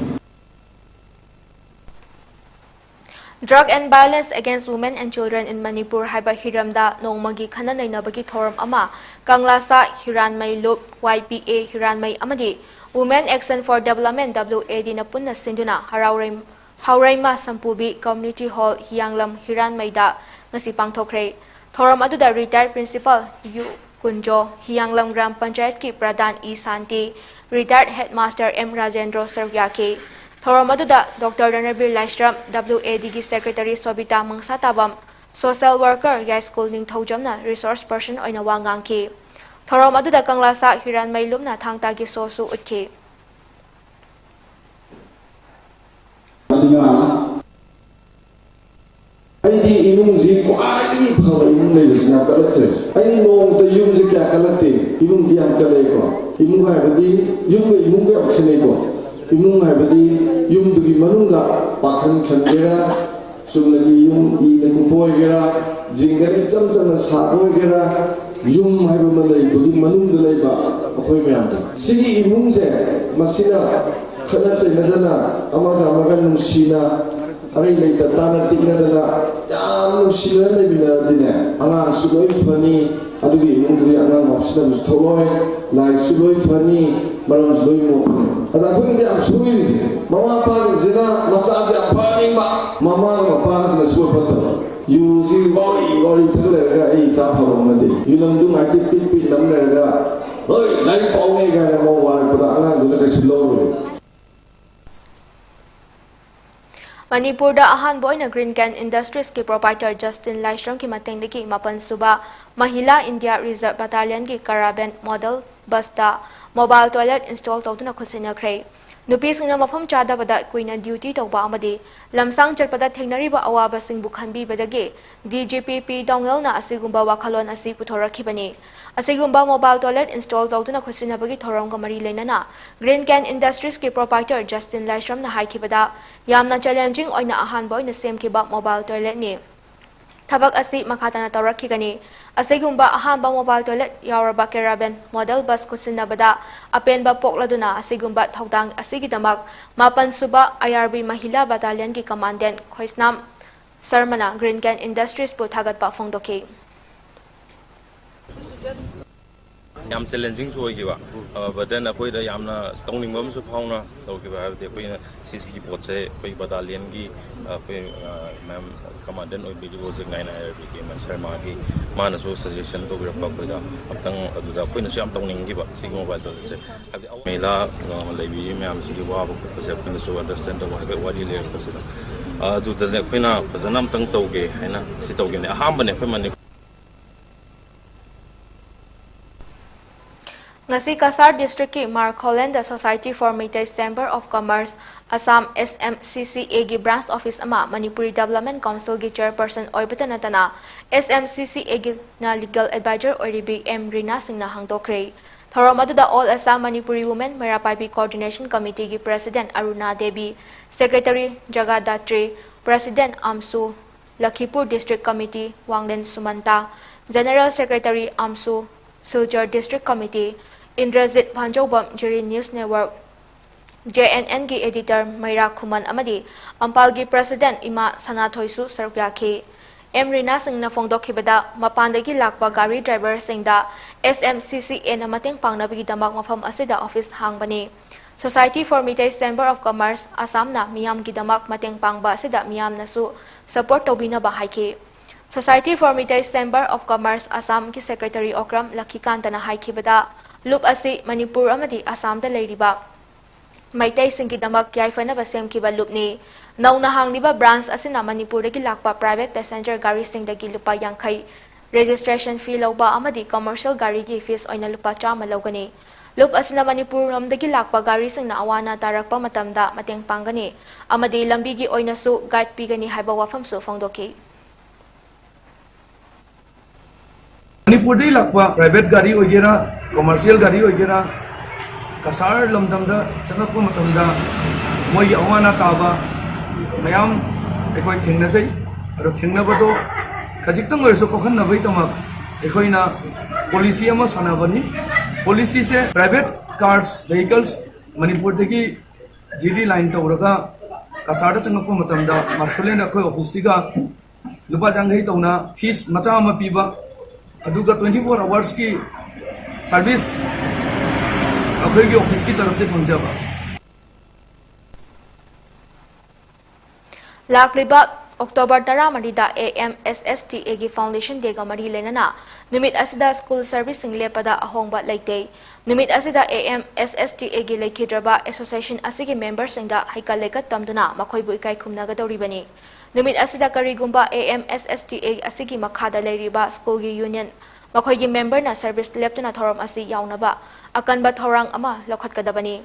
Drug and Violence Against Women and Children in Manipur ꯍꯥꯏꯕ ꯍꯤꯔꯝꯗ ꯅꯣꯡꯃꯒꯤ ꯈꯟꯅ ꯅꯩꯅꯕꯒꯤ ꯊꯧꯔꯝ ꯑꯃ ꯀꯪꯂꯥꯁꯥ ꯍꯤꯔꯥꯟꯃꯩ ꯂꯨꯞ, ꯋꯥꯏ ꯄꯤ ꯑꯦ ꯍꯤꯔꯥꯟꯃꯩ ꯑꯃꯗꯤ Women Action for Development, W A D ꯅ ꯄꯨꯟꯅ ꯁꯤꯟꯗꯨꯅ ꯍꯔꯥꯎꯔꯩ-, ꯍꯥꯎꯔꯩꯃ ꯁꯝꯄꯨꯕꯤ Community Hall, ꯍꯤꯌꯥꯡꯂꯝ ꯍꯤꯔꯥꯟꯃꯩꯗ ꯉꯁꯤ ꯄꯥꯡꯊꯣꯛꯈ꯭ꯔꯦ꯫ ꯊꯧꯔꯝ ꯑꯗꯨꯗ retired principal U Kunjo, ꯍꯤꯌꯥꯡꯂꯝ gram ꯄꯟꯆꯥꯌꯠꯀꯤ ꯄ꯭ꯔꯙꯥꯟ ꯏ ꯁꯥꯟꯇꯤ, retired headmaster ꯑꯦꯝ ꯔꯥꯖꯦꯟꯗ꯭ꯔꯣ ꯁꯔꯨꯛ ꯌꯥꯈꯤ꯫ ꯊꯧꯔꯝ ꯑꯗꯨꯗ Doctor ꯔꯅꯕꯤꯔ Laishram, W A D ꯒꯤ secretary ꯁꯣꯕꯤꯇꯥ ꯃꯪꯁꯥꯇꯥꯕꯝ, social worker ꯌꯥꯏꯁ꯭ꯀꯨꯜ ꯅꯤꯡꯊꯧꯖꯝꯅ resource person ꯑꯣꯏꯅ ꯋꯥ ꯉꯥꯡꯈꯤ꯫ ꯊꯧꯔꯝ ꯑꯗꯨꯗ ꯀꯪꯂꯥꯁꯥ ꯍꯤꯔꯥꯟꯃꯩ ꯂꯨꯞꯅ ꯊꯥꯡ ꯇꯥꯒꯤ ꯁꯣꯁꯨ ꯎꯠꯈꯤ꯫ ꯑꯁꯤꯅ ꯑꯩꯒꯤ ꯏꯃꯨꯡꯁꯤ ꯈ꯭ꯋꯥꯏꯗꯒꯤ ꯐꯕ ꯏꯃꯨꯡ ꯂꯩꯕꯁꯤ ꯌꯥꯝ ꯀꯜꯂꯛꯆꯩ꯫ ꯑꯩ ꯅꯣꯡꯃꯇ ꯌꯨꯝꯁꯦ ꯀꯌꯥ ꯀꯜꯂꯛꯇꯦ꯫ ꯏꯃꯨꯡꯗꯤ ꯌꯥꯝ ꯀꯜꯂꯛꯑꯦꯀꯣ꯫ ꯏꯃꯨꯡ ꯍꯥꯏꯕꯗꯤ ꯌꯨꯝꯒ ꯏꯃꯨꯡꯒ ꯌꯥꯝ ꯈꯦꯠꯅꯩꯀꯣ꯫ ꯏꯃꯨꯡ ꯍꯥꯏꯕꯗꯤ ꯌꯨꯝꯗꯨꯒꯤ ꯃꯅꯨꯡꯗ ꯄꯥꯈꯟ ꯈꯟꯒꯦꯔꯥ, ꯆꯨꯝꯅꯒꯤ ꯌꯨꯝ ꯏꯅ ꯀꯨꯞꯄ ꯑꯣꯏꯒꯦꯔꯥ, ꯖꯤꯡꯒꯅ ꯏꯆꯝ ꯆꯝꯅ ꯁꯥꯕ ꯑꯣꯏꯒꯦꯔꯥ, ꯌꯨꯝ ꯍꯥꯏꯕ ꯑꯃ ꯂꯩꯕꯒꯤ ꯃꯅꯨꯡꯗ ꯂꯩꯕ ꯑꯩꯈꯣꯏ ꯃꯌꯥꯝꯗꯣ, ꯁꯤꯒꯤ ꯏꯃꯨꯡꯁꯦ, ꯃꯁꯤꯅ ꯈꯠꯅ ꯆꯩꯅꯗꯅ, ꯑꯃꯒ ꯑꯃꯒ ꯅꯨꯡꯁꯤꯅ, ꯑꯔꯩ ꯂꯩꯇ ꯇꯥꯅ ꯇꯤꯛꯅꯗꯅ, ꯌꯥꯝ ꯅꯨꯡꯁꯤꯅꯅ ꯂꯩꯃꯤꯟꯅꯔꯗꯤꯅꯦ, ꯑꯉꯥꯡꯁꯨ ꯂꯣꯏ ꯐꯅꯤ, ꯑꯗꯨꯒꯤ ꯏꯃꯨꯡꯗꯨꯗꯤ ꯑꯉꯥꯡ ꯉꯥꯎꯁꯤꯟꯅꯕꯁꯨ ꯊꯣꯛꯂꯣꯏ, ꯂꯥꯏꯔꯤꯛꯁꯨ ꯂꯣꯏ ꯐꯅꯤ, ꯃꯔꯝꯁꯨ ꯂꯣꯏ ꯃꯣꯛꯀꯅꯤ꯫ ꯑꯗ ꯑꯩꯈꯣꯏꯒꯤꯗꯤ ꯌꯥꯝ ꯁꯣꯏꯔꯤꯁꯦ, ꯃꯃꯥ ꯃꯄꯥꯁꯤꯡꯁꯤꯅ ꯃꯆꯥꯁꯦ ꯌꯥꯝ ꯐꯍꯟꯅꯤꯡꯕ, ꯃꯃꯥꯒ ꯃꯄꯥꯒꯁꯤꯅ ꯁꯨꯡꯐ ꯐꯠꯇꯕ꯫ ꯌꯨꯁꯤ ꯋꯥꯔꯤ ꯋꯥꯔꯤ ꯊꯛ ꯂꯩꯔꯒ ꯑꯩ ꯏꯆꯥ ꯐꯕ ꯉꯝꯗꯦ꯫ ꯌꯨꯂꯝꯗꯨ ꯉꯥꯏꯇꯦ ꯄꯤꯠ ꯄꯤꯠ ꯅꯝ ꯂꯩꯔꯒ, "ꯍꯣꯏ, ꯂꯥꯏꯔꯤꯛ ꯄꯥꯎꯅꯦ" ꯀꯥꯏꯅ ꯑꯃ ꯋꯥꯔꯛꯄꯗ ꯑꯉꯥꯡꯗꯨꯅ ꯀꯩꯁꯨ ꯂꯧꯔꯣꯏ꯫ ꯃꯅꯤꯄꯨꯔꯗ ꯑꯍꯥꯟꯕ ꯑꯣꯏꯅ Green Can Industries ꯀꯤ proprietor Justin ꯂꯥꯏꯁ꯭ꯔꯝꯒꯤ ꯃꯇꯦꯡꯗꯒꯤ ꯃꯥꯄꯟ ꯁꯨꯕ ꯃꯍꯤꯂꯥ ꯏꯟꯗꯤꯌꯥ ꯔꯤꯖꯔꯚ ꯕꯠꯇꯥꯂꯤꯌꯟꯒꯤ ꯀꯔꯥꯚꯦꯟ ꯃꯣꯗꯦꯜ ꯕꯁꯇ mobile toilet install ꯇꯧꯗꯨꯅ ꯈꯨꯠꯁꯤꯟꯅꯈ꯭ꯔꯦ꯫ ꯅꯨꯄꯤꯁꯤꯡꯅ ꯃꯐꯝ ꯆꯥꯗꯕꯗ ꯀꯨꯏꯅ duty ꯇꯧꯕ ꯑꯃꯗꯤ ꯂꯝꯁꯥꯡ ꯆꯠꯄꯗ ꯊꯦꯡꯅꯔꯤꯕ ꯑꯋꯥꯕꯁꯤꯡꯕꯨ ꯈꯟꯕꯤꯕꯗꯒꯤ D G P P ꯗꯣꯉꯦꯜꯅ ꯑꯁꯤꯒꯨꯝꯕ ꯋꯥꯈꯜꯂꯣꯟ ꯑꯁꯤ ꯄꯨꯊꯣꯔꯛꯈꯤꯕꯅꯤ꯫ ꯑꯁꯤꯒꯨꯝꯕ mobile toilet install ꯇꯧꯗꯨꯅ ꯈꯨꯠꯁꯤꯟꯅꯕꯒꯤ ꯊꯧꯔꯝꯒ ꯃꯔꯤ ꯂꯩꯅꯅ Green Can Industries ꯀꯤ proprietor Justin ꯂꯥꯏꯁ꯭ꯔꯝꯅ ꯍꯥꯏꯈꯤꯕꯗ, ꯌꯥꯝꯅ challenging ꯑꯣꯏꯅ ꯑꯍꯥꯟꯕ ꯑꯣꯏꯅ ꯁꯦꯝꯈꯤꯕ mobile toilet ꯅꯤ꯫ ꯊꯕꯛ ꯑꯁꯤ ꯃꯈꯥ ꯇꯥꯅ ꯇꯧꯔꯛꯈꯤꯒꯅꯤ꯫ ꯑꯁꯤꯒꯨꯝꯕ ꯑꯍꯥꯟꯕ mobile toilet ꯌꯥꯎꯔꯕ caravan model bus ꯈꯨꯠꯁꯤꯟꯅꯕꯗ ꯑꯄꯦꯟꯕ ꯄꯣꯛꯂꯗꯨꯅ ꯑꯁꯤꯒꯨꯝꯕ ꯊꯧꯗꯥꯡ ꯑꯁꯤꯒꯤꯗꯃꯛ ꯃꯥꯄꯟ ꯁꯨꯕ I R B ꯃꯍꯤꯂꯥ ꯕꯠꯇꯥꯂꯤꯌꯟꯒꯤ commandant ꯈꯣꯏꯁꯅꯥꯝ ꯁꯔꯃꯅ Green Can Industries ꯄꯨ ꯊꯥꯒꯠꯄ ꯐꯣꯡꯗꯣꯛꯈꯤ꯫ ꯌꯥꯝ challenging ꯁꯨ ꯑꯣꯏꯈꯤꯕ, but then ꯑꯩꯈꯣꯏꯗ ꯌꯥꯝꯅ ꯇꯧꯅꯤꯡꯕ ꯑꯃꯁꯨ ꯐꯥꯎꯅ ꯇꯧꯈꯤꯕ, ꯍꯥꯏꯕꯗꯤ ꯑꯩꯈꯣꯏꯅ ꯁꯤꯒꯤ ꯄꯣꯠꯁꯦ ꯑꯩꯈꯣꯏ ꯕꯠꯇꯥꯂꯤꯌꯟꯒꯤ ꯑꯩꯈꯣꯏ ꯃꯦꯝ commandant ꯑꯣꯏꯕꯤꯔꯤꯕ ꯍꯧꯖꯤꯛ ꯅꯥꯏꯟ I R B ꯒꯤ ꯃꯦꯝ ꯁꯔꯃꯥꯒꯤ, ꯃꯥꯅꯁꯨ suggestion ꯇꯧꯕꯤꯔꯛꯄ ꯑꯩꯈꯣꯏꯗ ꯑꯝꯇꯪ, ꯑꯗꯨꯗ ꯑꯩꯈꯣꯏꯅꯁꯨ ꯌꯥꯝ ꯇꯧꯅꯤꯡꯈꯤꯕ ꯁꯤꯒꯤ mobile toilet ꯁꯦ꯫ ꯍꯥꯏꯕꯗꯤ ꯃꯍꯤꯂꯥ ꯂꯩꯕꯤꯔꯤ ꯃꯌꯥꯝꯁꯤꯒꯤ ꯋꯥꯕ ꯈꯣꯠꯄꯁꯦ ꯑꯩꯈꯣꯏꯅꯁꯨ understand ꯇꯧꯕ ꯍꯥꯏꯐꯦꯠ ꯋꯥꯔꯤ ꯂꯩꯔꯛꯄꯁꯤꯗ, ꯑꯗꯨꯗꯅꯦ ꯑꯩꯈꯣꯏꯅ ꯐꯖꯅ ꯑꯝꯇꯪ ꯇꯧꯒꯦ ꯍꯥꯏꯅ ꯁꯤ ꯇꯧꯒꯦꯅꯦ꯫ ꯑꯍꯥꯟꯕꯅꯦ ꯑꯩꯈꯣꯏ ꯃꯅꯤꯄꯨꯔ ꯉꯁꯤ ꯀꯁꯥꯔ district ꯀꯤ ꯃꯥꯔꯈꯣꯂꯦꯟꯗ Society for Meitei Chamber of Commerce Assam, S M C C A ꯒꯤ branch office ꯑꯃ ꯃꯅꯤꯄꯨꯔꯤ Development Council ꯒꯤ chairperson ꯑꯣꯏꯕꯇ ꯅꯠꯇꯅ S M C C A ꯒꯤꯅ legal advisor ꯑꯣꯏꯔꯤꯕꯤ ꯑꯦꯝ ꯔꯤꯅꯥ ꯁꯤꯡꯅ ꯍꯥꯡꯗꯣꯛꯈ꯭ꯔꯦ꯫ ꯊꯧꯔꯝ ꯑꯗꯨꯗ All Assam Manipuri Women ꯃꯩꯔꯥ ꯄꯥꯏꯕꯤ Coordination Committee ꯒꯤ president ꯑꯔꯨꯅꯥ ꯗꯦꯕꯤ, secretary ꯖꯒꯥꯗꯥꯇ꯭ꯔꯤ, president ꯑꯝꯁꯨ ꯂꯈꯤꯄꯨꯔ District Committee, ꯋꯥꯡꯂꯦꯟ ꯁꯨꯃꯟꯇꯥ, General Secretary ꯑꯝꯁꯨ, ꯁꯤꯜꯆꯔ District Committee, ꯏꯟꯗ꯭ꯔꯖꯤꯠ ꯐꯥꯟꯖꯧꯕꯝ, ꯖꯤꯔꯤ News Network, JNNꯒꯤ editor ꯃꯩꯔꯥ ꯈꯨꯃꯟ ꯑꯃꯗꯤ ꯑꯝꯄꯥꯜꯒꯤ president ꯏꯃꯥ ꯁꯅꯥꯊꯣꯏꯁꯨ ꯁꯔꯨꯛ ꯌꯥꯈꯤ꯫ ꯑꯦꯝ ꯔꯤꯅꯥ ꯁꯤꯡꯅ ꯐꯣꯡꯗꯣꯛꯈꯤꯕꯗ, ꯃꯄꯥꯟꯗꯒꯤ ꯂꯥꯛꯄ ꯒꯥꯔꯤ driverꯁꯤꯡꯗ SMCCAꯅ ꯃꯇꯦꯡ ꯄꯥꯡꯅꯕꯒꯤꯗꯃꯛ ꯃꯐꯝ ꯑꯁꯤꯗ office ꯍꯥꯡꯕꯅꯤ꯫ Society for Meitei Chamber of Commerce ꯑꯁꯥꯝꯅ ꯃꯤꯌꯥꯝꯒꯤꯗꯃꯛ ꯃꯇꯦꯡ ꯄꯥꯡꯕ ꯑꯁꯤꯗ ꯃꯤꯌꯥꯝꯅꯁꯨ support ꯇꯧꯕꯤꯅꯕ ꯍꯥꯏꯈꯤ꯫ Society for Meitei Chamber of Commerce ꯑꯁꯥꯝꯒꯤ secretary ꯑꯣꯀ꯭ꯔꯝ ꯂꯈꯤꯀꯥꯟꯇꯅ ꯍꯥꯏꯈꯤꯕꯗ, ꯂꯨꯞ ꯑꯁꯤ ꯃꯅꯤꯄꯨꯔ ꯑꯃꯗꯤ ꯑꯁꯥꯝꯗ ꯂꯩꯔꯤꯕ ꯃꯩꯇꯩꯁꯤꯡꯒꯤꯗꯃꯛ ꯌꯥꯏꯐꯅꯕ ꯁꯦꯝꯈꯤꯕ ꯂꯨꯞꯅꯤ꯫ ꯅꯧꯅ ꯍꯥꯡꯂꯤꯕ branch ꯑꯁꯤꯅ ꯃꯅꯤꯄꯨꯔꯗꯒꯤ ꯂꯥꯛꯄ private passenger ꯒꯥꯔꯤꯁꯤꯡꯗꯒꯤ ꯂꯨꯄꯥ ꯌꯥꯡꯈꯩ registration fee ꯂꯧꯕ ꯑꯃꯗꯤ commercial ꯒꯥꯔꯤꯒꯤ fees ꯑꯣꯏꯅ ꯂꯨꯄꯥ ꯆꯥꯝꯃ ꯂꯧꯒꯅꯤ꯫ ꯂꯨꯞ ꯑꯁꯤꯅ ꯃꯅꯤꯄꯨꯔ ꯂꯣꯝꯗꯒꯤ ꯂꯥꯛꯄ ꯒꯥꯔꯤꯁꯤꯡꯅ ꯑꯋꯥ ꯑꯅꯥ ꯇꯥꯔꯛꯄ ꯃꯇꯝꯗ ꯃꯇꯦꯡ ꯄꯥꯡꯒꯅꯤ ꯑꯃꯗꯤ ꯂꯝꯕꯤꯒꯤ ꯑꯣꯏꯅꯁꯨ guide ꯄꯤꯒꯅꯤ ꯍꯥꯏꯕ ꯋꯥꯐꯝꯁꯨ ꯐꯣꯡꯗꯣꯛꯈꯤ꯫ ꯃꯅꯤꯄꯨꯔꯗꯒꯤ ꯂꯥꯛꯄ private ꯒꯥꯔꯤ ꯑꯣꯏꯒꯦꯔꯥ, commercial ꯒꯥꯔꯤ ꯑꯣꯏꯒꯦꯔꯥ, ꯀꯁꯥꯔ ꯂꯝꯗꯝꯗ ꯆꯪꯂꯛꯄ ꯃꯇꯝꯗ ꯃꯣꯏꯒꯤ ꯑꯋꯥ ꯑꯅꯥ ꯇꯥꯕ ꯃꯌꯥꯝ ꯑꯩꯈꯣꯏ ꯊꯦꯡꯅꯖꯩ꯫ ꯑꯗꯣ ꯊꯦꯡꯅꯕꯗꯣ ꯈꯖꯤꯛꯇꯪ ꯑꯣꯏꯔꯁꯨ ꯀꯣꯛꯍꯟꯅꯕꯒꯤꯗꯃꯛ ꯑꯩꯈꯣꯏꯅ policy ꯑꯃ ꯁꯥꯟꯅꯕꯅꯤ꯫ Policyꯁꯦ private cars, vehicles ꯃꯅꯤꯄꯨꯔꯗꯒꯤ GD line ꯇꯧꯔꯒ ꯀꯁꯥꯔꯗ ꯆꯪꯂꯛꯄ ꯃꯇꯝꯗ ꯃꯥꯔꯀꯣꯂꯦꯟ ꯑꯩꯈꯣꯏ officeꯁꯤꯒ ꯂꯨꯄꯥ ꯌꯥꯡꯈꯩ ꯇꯧꯅ fees ꯃꯆꯥ ꯑꯃ ꯄꯤꯕ, ꯑꯗꯨꯒ twenty four hoursꯀꯤ service ꯑꯩꯈꯣꯏꯒꯤ officeꯀꯤ ꯇꯔꯐꯇ ꯐꯪꯖꯕ꯫ ꯂꯥꯛꯂꯤꯕ October ꯇꯔꯥꯃꯔꯤꯗ AMSSTAꯒꯤ Foundation Dayꯒ ꯃꯔꯤ ꯂꯩꯅꯅ ꯅꯨꯃꯤꯠ ꯑꯁꯤꯗ school serviceꯁꯤꯡ ꯂꯦꯞꯄꯗ ꯑꯍꯣꯡꯕ ꯂꯩꯇꯦ꯫ ꯅꯨꯃꯤꯠ ꯑꯁꯤꯗ AMSSTAꯒꯤ ꯂꯩꯈꯤꯗ꯭ꯔꯕ association ꯑꯁꯤꯒꯤ memberꯁꯤꯡꯗ ꯍꯩꯀꯠ ꯂꯩꯀꯠ ꯇꯝꯗꯨꯅ ꯃꯈꯣꯏꯕꯨ ꯏꯀꯥꯏ ꯈꯨꯝꯅꯒꯗꯧꯔꯤꯕꯅꯤ꯫ ꯅꯨꯃꯤꯠ ꯑꯁꯤꯗ ꯀꯔꯤꯒꯨꯝꯕ AMSSTA ꯑꯁꯤꯒꯤ ꯃꯈꯥꯗ ꯂꯩꯔꯤꯕ schoolꯒꯤ union ꯃꯈꯣꯏꯒꯤ memberꯅ service ꯂꯦꯞꯇꯨꯅ ꯊꯧꯔꯝ ꯑꯁꯤ ꯌꯥꯎꯅꯕ ꯑꯀꯟꯕ ꯊꯧꯔꯥꯡ ꯑꯃ ꯂꯧꯈꯠꯀꯗꯕꯅꯤ꯫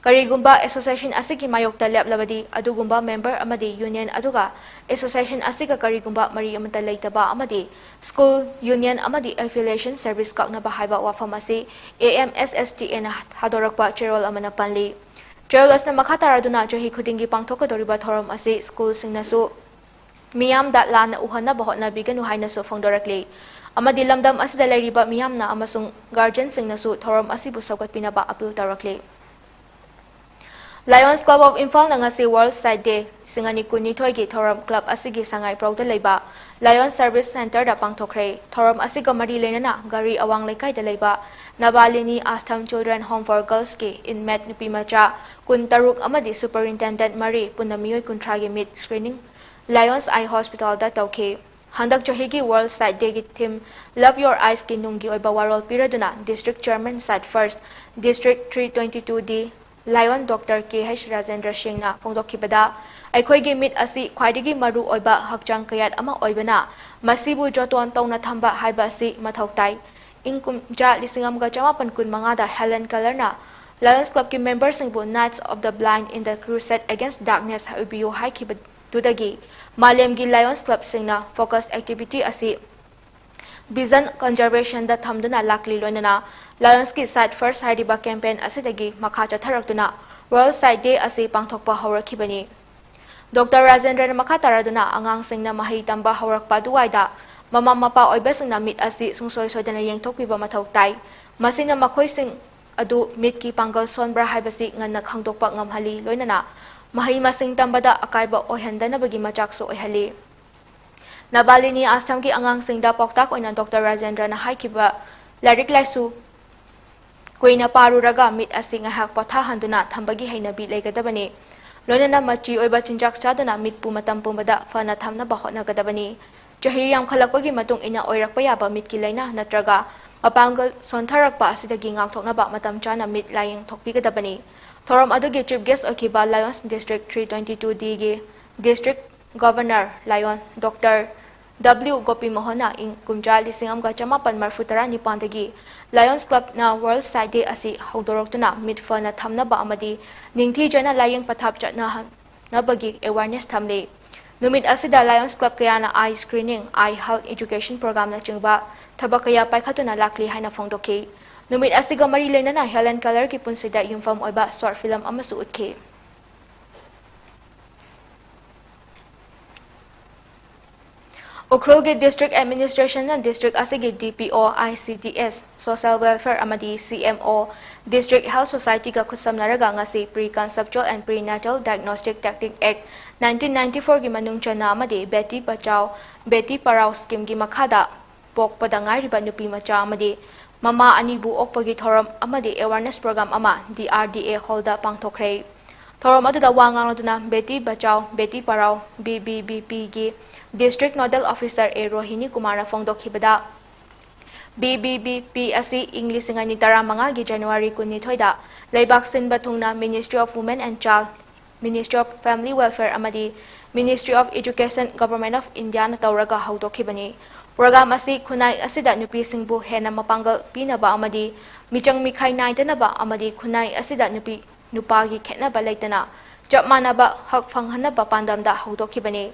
ꯀꯔꯤꯒꯨꯝꯕ association ꯑꯁꯤꯒꯤ ꯃꯥꯌꯣꯛꯇ ꯂꯦꯞꯂꯕꯗꯤ, ꯑꯗꯨꯒꯨꯝꯕ member ꯑꯃꯗꯤ union ꯑꯗꯨꯒ association ꯑꯁꯤꯒ ꯀꯔꯤꯒꯨꯝꯕ ꯃꯔꯤ ꯑꯃꯠꯇ ꯂꯩꯇꯕ ꯑꯃꯗꯤ school, union ꯑꯃꯗꯤ affiliation service ꯀꯛꯅꯕ ꯍꯥꯏꯕ ꯋꯥꯐꯝ ꯑꯁꯤ AMSSTAꯅ ꯊꯥꯗꯣꯔꯛꯄ ꯆꯦꯔꯣꯜ ꯑꯃꯅ ꯄꯜꯂꯤ꯫ ꯆꯦꯔꯣꯜ ꯑꯁꯤꯅ ꯃꯈꯥ ꯇꯥꯔꯗꯨꯅ ꯆꯍꯤ ꯈꯨꯗꯤꯡꯒꯤ ꯄꯥꯡꯊꯣꯛꯀꯗꯧꯔꯤꯕ ꯊꯧꯔꯝ ꯑꯁꯤ schoolꯁꯤꯡꯅꯁꯨ ꯃꯤꯌꯥꯝꯗ ꯂꯥꯟꯅ ꯎꯍꯟꯅꯕ ꯍꯣꯠꯅꯕꯤꯒꯅꯨ ꯍꯥꯏꯅꯁꯨ ꯐꯣꯡꯗꯣꯔꯛꯂꯤ꯫ ꯑꯃꯗꯤ ꯂꯝꯗꯝ ꯑꯁꯤꯗ ꯂꯩꯔꯤꯕ ꯃꯤꯌꯥꯝꯅ ꯑꯃꯁꯨꯡ guardianꯁꯤꯡꯅꯁꯨ ꯊꯧꯔꯝ ꯑꯁꯤꯕꯨ ꯁꯧꯒꯠꯄꯤꯅꯕ appeal ꯇꯧꯔꯛꯂꯤ꯫ Lions Club of Imphalꯅ ꯉꯁꯤ World Sight Day ꯂꯤꯁꯤꯡ ꯑꯅꯤ ꯀꯨꯟꯅꯤꯊꯣꯏꯒꯤ ꯊꯧꯔꯝ club ꯑꯁꯤꯒꯤ ꯁꯉꯥꯏꯄ꯭ꯔꯧꯗ ꯂꯩꯕ Lions Service Centreꯗ ꯄꯥꯡꯊꯣꯛꯈ꯭ꯔꯦ꯫ ꯊꯧꯔꯝ ꯑꯁꯤꯒ ꯃꯔꯤ ꯂꯩꯅꯅ ꯘꯔꯤ ꯑꯋꯥꯡ ꯂꯩꯀꯥꯏꯗ ꯂꯩꯕ ꯅꯕꯥꯂꯤꯅꯤ Ashram Children Home for Girlsꯀꯤ inmate ꯅꯨꯄꯤ ꯃꯆꯥ ꯀꯨꯟꯇꯔꯨꯛ ꯑꯃꯗꯤ superintendent ꯃꯔꯤ ꯄꯨꯟꯅ ꯃꯤꯑꯣꯏ ꯀꯨꯟꯊ꯭ꯔꯥꯒꯤ ꯃꯤꯠ screening Lions Eye Hospitalꯗ ꯇꯧꯈꯤ꯫ ꯍꯟꯗꯛ ꯆꯍꯤꯒꯤ World Sight Dayꯒꯤ theme Love Your Eyesꯀꯤ ꯅꯨꯡꯒꯤ ꯑꯣꯏꯕ ꯋꯥꯔꯣꯜ ꯄꯤꯔꯗꯨꯅ District Chairman Sight First District three twenty-two D Lion Doctor K H Rajendra Singhꯅ ꯐꯣꯡꯗꯣꯛꯈꯤꯕꯗ, ꯑꯩꯈꯣꯏꯒꯤ ꯃꯤꯠ ꯑꯁꯤ ꯈ꯭ꯋꯥꯏꯗꯒꯤ ꯃꯔꯨ ꯑꯣꯏꯕ ꯍꯛꯆꯥꯡ ꯀꯌꯥꯠ ꯑꯃ ꯑꯣꯏꯕꯅ, ꯃꯁꯤꯕꯨ ꯖꯣꯇꯣꯟ ꯇꯧꯅ ꯊꯝꯕ ꯍꯥꯏꯕ ꯑꯁꯤ ꯃꯊꯧ ꯇꯥꯏ꯫ ꯏꯪ ꯀꯨꯝꯖꯥ ꯂꯤꯁꯤꯡ ꯑꯃꯒ ꯆꯃꯥꯄꯟ ꯀꯨꯟꯃꯉꯥꯗ Helen Kellerꯅ Lions Clubꯀꯤ memberꯁꯤꯡꯕꯨ Knights of the Blind in the Crusade Against Darkness ꯑꯣꯏꯕꯤꯌꯨ ꯍꯥꯏꯈꯤꯕꯗꯨꯗꯒꯤ ꯃꯥꯂꯦꯝꯒꯤ Lions Clubꯁꯤꯡꯅ focus activity ꯑꯁꯤ vision conservationꯗ ꯊꯝꯗꯨꯅ ꯂꯥꯛꯂꯤ꯫ ꯂꯣꯏꯅꯅ Lionsꯀꯤ Sight First ꯍꯥꯏꯔꯤꯕ campaign ꯑꯁꯤꯗꯒꯤ ꯃꯈꯥ ꯆꯠꯊꯔꯛꯇꯨꯅ World Sight Day ꯑꯁꯤ ꯄꯥꯡꯊꯣꯛꯄ ꯍꯧꯔꯛꯈꯤꯕꯅꯤ꯫ ꯗꯣꯛꯇꯔ ꯔꯥꯖꯦꯟꯗ꯭ꯔꯅ ꯃꯈꯥ ꯇꯥꯔꯗꯨꯅ ꯑꯉꯥꯡꯁꯤꯡꯅ ꯃꯍꯩ ꯇꯝꯕ ꯍꯧꯔꯛꯄ ꯑꯗꯨꯋꯥꯏꯗ ꯃꯃꯥ ꯃꯄꯥ ꯑꯣꯏꯕꯁꯤꯡꯅ ꯃꯤꯠ ꯑꯁꯤ ꯁꯨꯡꯁꯣꯏ ꯁꯣꯏꯗꯅ ꯌꯦꯡꯊꯣꯛꯄꯤꯕ ꯃꯊꯧ ꯇꯥꯏ꯫ ꯃꯁꯤꯅ ꯃꯈꯣꯏꯁꯤꯡ ꯑꯗꯨ ꯃꯤꯠꯀꯤ ꯄꯥꯡꯒꯜ ꯁꯣꯟꯕ꯭ꯔꯥ ꯍꯥꯏꯕꯁꯤ ꯉꯟꯅ ꯈꯪꯗꯣꯛꯄ ꯉꯝꯍꯜꯂꯤ, ꯂꯣꯏꯅꯅ ꯃꯍꯩ ꯃꯁꯤꯡ ꯇꯝꯕꯗ ꯑꯀꯥꯏꯕ ꯑꯣꯏꯍꯟꯗꯅꯕꯒꯤ ꯃꯆꯥꯛꯁꯨ ꯑꯣꯏꯍꯜꯂꯤ꯫ ꯅꯕꯥꯂꯤꯅꯤ Ashramꯒꯤ ꯑꯉꯥꯡꯁꯤꯡꯗ ꯄꯥꯎꯇꯥꯛ ꯑꯣꯏꯅ ꯗꯣꯛꯇꯔ ꯔꯥꯖꯦꯟꯗ꯭ꯔꯅ ꯍꯥꯏꯈꯤꯕ, ꯂꯥꯏꯔꯤꯛ ꯂꯥꯏꯁꯨ ꯀꯨꯏꯅ ꯄꯥꯔꯨꯔꯒ ꯃꯤꯠ ꯑꯁꯤ ꯉꯥꯏꯍꯥꯛ ꯄꯣꯊꯥꯍꯟꯗꯨꯅ ꯊꯝꯕꯒꯤ ꯍꯩꯅꯕꯤ ꯂꯩꯒꯗꯕꯅꯤ꯫ ꯂꯣꯏꯅꯅ ꯃꯆꯤ ꯑꯣꯏꯕ ꯆꯤꯟꯖꯥꯛ ꯆꯥꯗꯨꯅ ꯃꯤꯠꯄꯨ ꯃꯇꯝ ꯄꯨꯝꯕꯗ ꯐꯅ ꯊꯝꯅꯕ ꯍꯣꯠꯅꯒꯗꯕꯅꯤ꯫ ꯆꯍꯤ ꯌꯥꯝꯈꯠꯂꯛꯄꯒꯤ ꯃꯇꯨꯡ ꯏꯟꯅ ꯑꯣꯏꯔꯛꯄ ꯌꯥꯕ ꯃꯤꯠꯀꯤ ꯂꯥꯏꯅꯥ ꯅꯠꯇ꯭ꯔꯒ ꯃꯄꯥꯡꯒꯜ ꯁꯣꯟꯊꯔꯛꯄ ꯑꯁꯤꯗꯒꯤ ꯉꯥꯛꯊꯣꯛꯅꯕ ꯃꯇꯝ ꯆꯥꯅ ꯃꯤꯠ ꯂꯥꯌꯦꯡ ꯊꯣꯛꯄꯤꯒꯗꯕꯅꯤ꯫ ꯊꯧꯔꯝ ꯑꯗꯨꯒꯤ chief guest ꯑꯣꯏꯈꯤꯕ Lions District three twenty-two Dꯒꯤ District Governor Lion doctor W ꯒꯣꯄꯤꯃꯣꯍꯟꯅ ꯏꯪ ꯀꯨꯝꯖꯥ ꯂꯤꯁꯤꯡ ꯑꯃꯒ ꯆꯃꯥꯄꯟ ꯃꯔꯤꯐꯨ ꯇꯔꯥꯅꯤꯄꯥꯟꯗꯒꯤ Lions Clubꯅ World Sight Day ꯑꯁꯤ ꯍꯧꯗꯣꯔꯛꯇꯨꯅ ꯃꯤꯠ ꯐꯅ ꯊꯝꯅꯕ ꯑꯃꯗꯤ ꯅꯤꯡꯊꯤꯖꯅ ꯂꯥꯌꯦꯡ ꯄꯊꯥꯞ ꯆꯠꯅꯍꯟꯅꯕꯒꯤ awareness ꯊꯝꯂꯤ꯫ ꯅꯨꯃꯤꯠ ꯑꯁꯤꯗ Lions Club ꯀꯌꯥꯅ eye screening, eye health education programꯅꯆꯤꯡꯕ ꯊꯕꯛ ꯀꯌꯥ ꯄꯥꯏꯈꯠꯇꯨꯅ ꯂꯥꯛꯂꯤ ꯍꯥꯏꯅ ꯐꯣꯡꯗꯣꯛꯈꯤ꯫ ꯅꯨꯃꯤꯠ ꯑꯁꯤꯒ ꯃꯔꯤ ꯂꯩꯅꯅ Helen Kellerꯒꯤ ꯄꯨꯟꯁꯤꯗ ꯌꯨꯝꯐꯝ ꯑꯣꯏꯕ short film ꯑꯃꯁꯨ ꯎꯠꯈꯤ꯫ ꯎꯈ꯭ꯔꯨꯜꯒꯤ District Administrationꯅ district ꯑꯁꯤꯒꯤ D P O, I C D S, Social Welfare ꯑꯃꯗꯤ C M O, District Health Societyꯒ ꯈꯨꯠꯁꯝꯅꯔꯒ ꯉꯁꯤ Pre Conceptual and Prenatal Diagnostic Technique Act nineteen ninety-fourꯒꯤ ꯃꯅꯨꯡ ꯆꯟꯅ ꯑꯃꯗꯤ Beti Bachao, Beti Padhao schemeꯒꯤ ꯃꯈꯥꯗ ꯄꯣꯛꯄꯗ ꯉꯥꯏꯔꯤꯕ ꯅꯨꯄꯤ ꯃꯆꯥ ꯑꯃꯗꯤ ꯃꯃꯥ ꯑꯅꯤꯕꯨ ꯑꯣꯛꯄꯒꯤ ꯊꯧꯔꯝ ꯑꯃꯗꯤ awareness program ꯑꯃ D R D A hallꯗ ꯄꯥꯡꯊꯣꯛꯈ꯭ꯔꯦ꯫ ꯊꯧꯔꯝ ꯑꯗꯨꯗ ꯋꯥ ꯉꯥꯡꯂꯗꯨꯅ Beti Bachao, Beti Padhao, B B B Pꯒꯤ District Nodal Officer A Rohini Kumarꯅ ꯐꯣꯡꯗꯣꯛꯈꯤꯕꯗ, B B B P ꯑꯁꯤ ꯏꯪ ꯂꯤꯁꯤꯡ ꯑꯅꯤ ꯇꯔꯥꯃꯉꯥꯒꯤ January ꯀꯨꯟꯅꯤꯊꯣꯏꯗ ꯂꯩꯕꯥꯛ ꯁꯤꯟꯕ ꯊꯨꯡꯅ Ministry of Women and Child, Ministry of Family Welfare ꯑꯃꯗꯤ Ministry of Education, Government of Indiaꯅ ꯇꯧꯔꯒ ꯍꯧꯗꯣꯛꯈꯤꯕꯅꯤ꯫ Program ꯑꯁꯤ ꯈꯨꯟꯅꯥꯏ ꯑꯁꯤꯗ ꯅꯨꯄꯤꯁꯤꯡꯕꯨ ꯍꯦꯟꯅ ꯃꯄꯥꯡꯒꯜ ꯄꯤꯅꯕ ꯑꯃꯗꯤ ꯃꯤꯆꯪ ꯃꯤꯈꯥꯏ ꯅꯥꯏꯗꯅꯕ ꯑꯃꯗꯤ ꯈꯨꯟꯅꯥꯏ ꯑꯁꯤꯗ ꯅꯨꯄꯤ ꯅꯨꯄꯥꯒꯤ ꯈꯦꯠꯅꯕ ꯂꯩꯇꯅ ꯆꯞ ꯃꯥꯟꯅꯕ ꯍꯛ ꯐꯪꯍꯟꯅꯕ ꯄꯥꯟꯗꯝꯗ ꯍꯧꯗꯣꯛꯈꯤꯕꯅꯤ꯫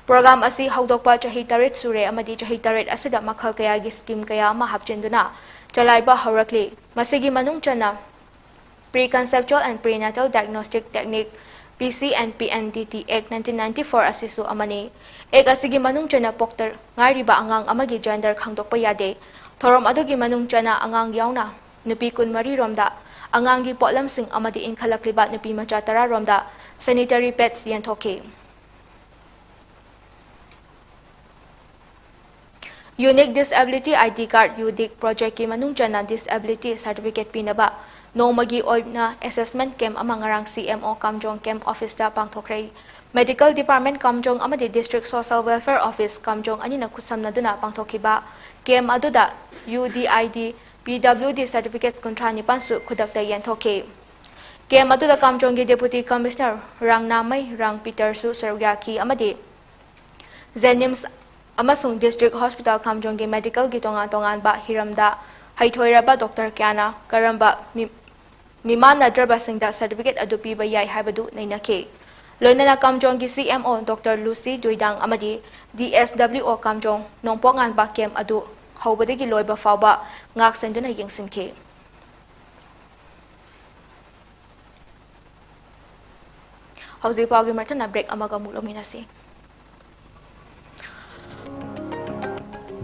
Program ꯑꯁꯤ ꯍꯧꯗꯣꯛꯄ ꯆꯍꯤ ꯇꯔꯦꯠ ꯁꯨꯔꯦ ꯑꯃꯗꯤ ꯆꯍꯤ ꯇꯔꯦꯠ ꯑꯁꯤꯗ ꯃꯈꯜ ꯀꯌꯥꯒꯤ scheme ꯀꯌꯥ ꯑꯃ ꯍꯥꯞꯆꯤꯟꯗꯨꯅ ꯆꯂꯥꯏꯕ ꯍꯧꯔꯛꯂꯤ꯫ ꯃꯁꯤꯒꯤ ꯃꯅꯨꯡ ꯆꯟꯅ Pre Conceptual and Prenatal Diagnostic Technique, P C and P N D T Act nineteen ninety-four ꯑꯁꯤꯁꯨ ꯑꯃꯅꯤ꯫ Act ꯑꯁꯤꯒꯤ ꯃꯅꯨꯡ ꯆꯟꯅ ꯄꯣꯛꯇ ꯉꯥꯏꯔꯤꯕ ꯑꯉꯥꯡ ꯑꯃꯒꯤ gender ꯈꯪꯗꯣꯛꯄ ꯌꯥꯗꯦ꯫ ꯊꯧꯔꯝ ꯑꯗꯨꯒꯤ ꯃꯅꯨꯡ ꯆꯟꯅ ꯑꯉꯥꯡ ꯌꯥꯎꯅ ꯅꯨꯄꯤ ꯀꯨꯟꯃꯔꯤ ꯔꯣꯝꯗ, ꯑꯉꯥꯡꯒꯤ ꯄꯣꯠꯂꯝꯁꯤꯡ ꯑꯃꯗꯤ ꯏꯟꯈꯠꯂꯛꯂꯤꯕ ꯅꯨꯄꯤ ꯃꯆꯥ ꯇꯔꯥ ꯔꯣꯝꯗ sanitary pads ꯌꯦꯟꯊꯣꯛꯈꯤ꯫ Unique Disability I D Card, UDIC projectꯀꯤ ꯃꯅꯨꯡ ꯆꯟꯅ disability certificate ꯄꯤꯅꯕ ꯅꯣꯡꯃꯒꯤ ꯑꯣꯏꯅ assessment camp ꯑꯃ ꯉꯔꯥꯡ C M O ꯀꯥꯝꯖꯣꯡ camp officeꯇ ꯄꯥꯡꯊꯣꯛꯈ꯭ꯔꯦ꯫ Medical Department ꯀꯥꯝꯖꯣꯡ ꯑꯃꯗꯤ District Social Welfare Office ꯀꯥꯝꯖꯣꯡ ꯑꯅꯤꯅ ꯈꯨꯠꯁꯝꯅꯗꯨꯅ ꯄꯥꯡꯊꯣꯛꯈꯤꯕ camp ꯑꯗꯨꯗ U D I D, P W D certificates ꯀꯨꯟꯊ꯭ꯔꯥ ꯅꯤꯄꯥꯟꯁꯨ ꯈꯨꯗꯛꯇ ꯌꯦꯟꯊꯣꯛꯈꯤ꯫ Camp ꯑꯗꯨꯗ ꯀꯥꯝꯖꯣꯡꯒꯤ Deputy Commissioner ꯔꯥꯡꯅꯥꯃꯩ ꯔꯥꯡ ꯄꯤꯇꯔꯁꯨ ꯁꯔꯨꯛ ꯌꯥꯈꯤ ꯑꯃꯗꯤ JNIMS ꯑꯃꯁꯨꯡ District Hospital ꯀꯥꯝꯖꯣꯡꯒꯤ medicalꯒꯤ ꯇꯣꯉꯥꯟ ꯇꯣꯉꯥꯟꯕ ꯍꯤꯔꯝꯗ ꯍꯩꯊꯣꯏꯔꯕ doctor ꯀꯌꯥꯅ ꯀꯔꯝꯕ ꯃꯤ-, ꯃꯤꯃꯥꯟꯅꯗ꯭ꯔꯕꯁꯤꯡꯗ certificate ꯑꯗꯨ ꯄꯤꯕ ꯌꯥꯏ ꯍꯥꯏꯕꯗꯨ ꯅꯩꯅꯈꯤ꯫ ꯂꯣꯏꯅꯅ ꯀꯥꯝꯖꯣꯡꯒꯤ C M O Doctor Lucy ꯗꯨꯏꯗꯥꯡ ꯑꯃꯗꯤ D S W O ꯀꯥꯝꯖꯣꯡ ꯅꯣꯡꯄꯣꯛ ꯉꯥꯟꯕ camp ꯑꯗꯨ ꯍꯧꯕꯗꯒꯤ ꯂꯣꯏꯕ ꯐꯥꯎꯕ ꯉꯥꯛꯁꯦꯟꯗꯨꯅ ꯌꯦꯡꯁꯤꯟꯈꯤ꯫ ꯍꯧꯖꯤꯛ ꯄꯥꯎꯒꯤ ꯃꯊꯪꯗ break ꯑꯃꯒ ꯑꯃꯨꯛ ꯂꯧꯃꯤꯟꯅꯁꯤ꯫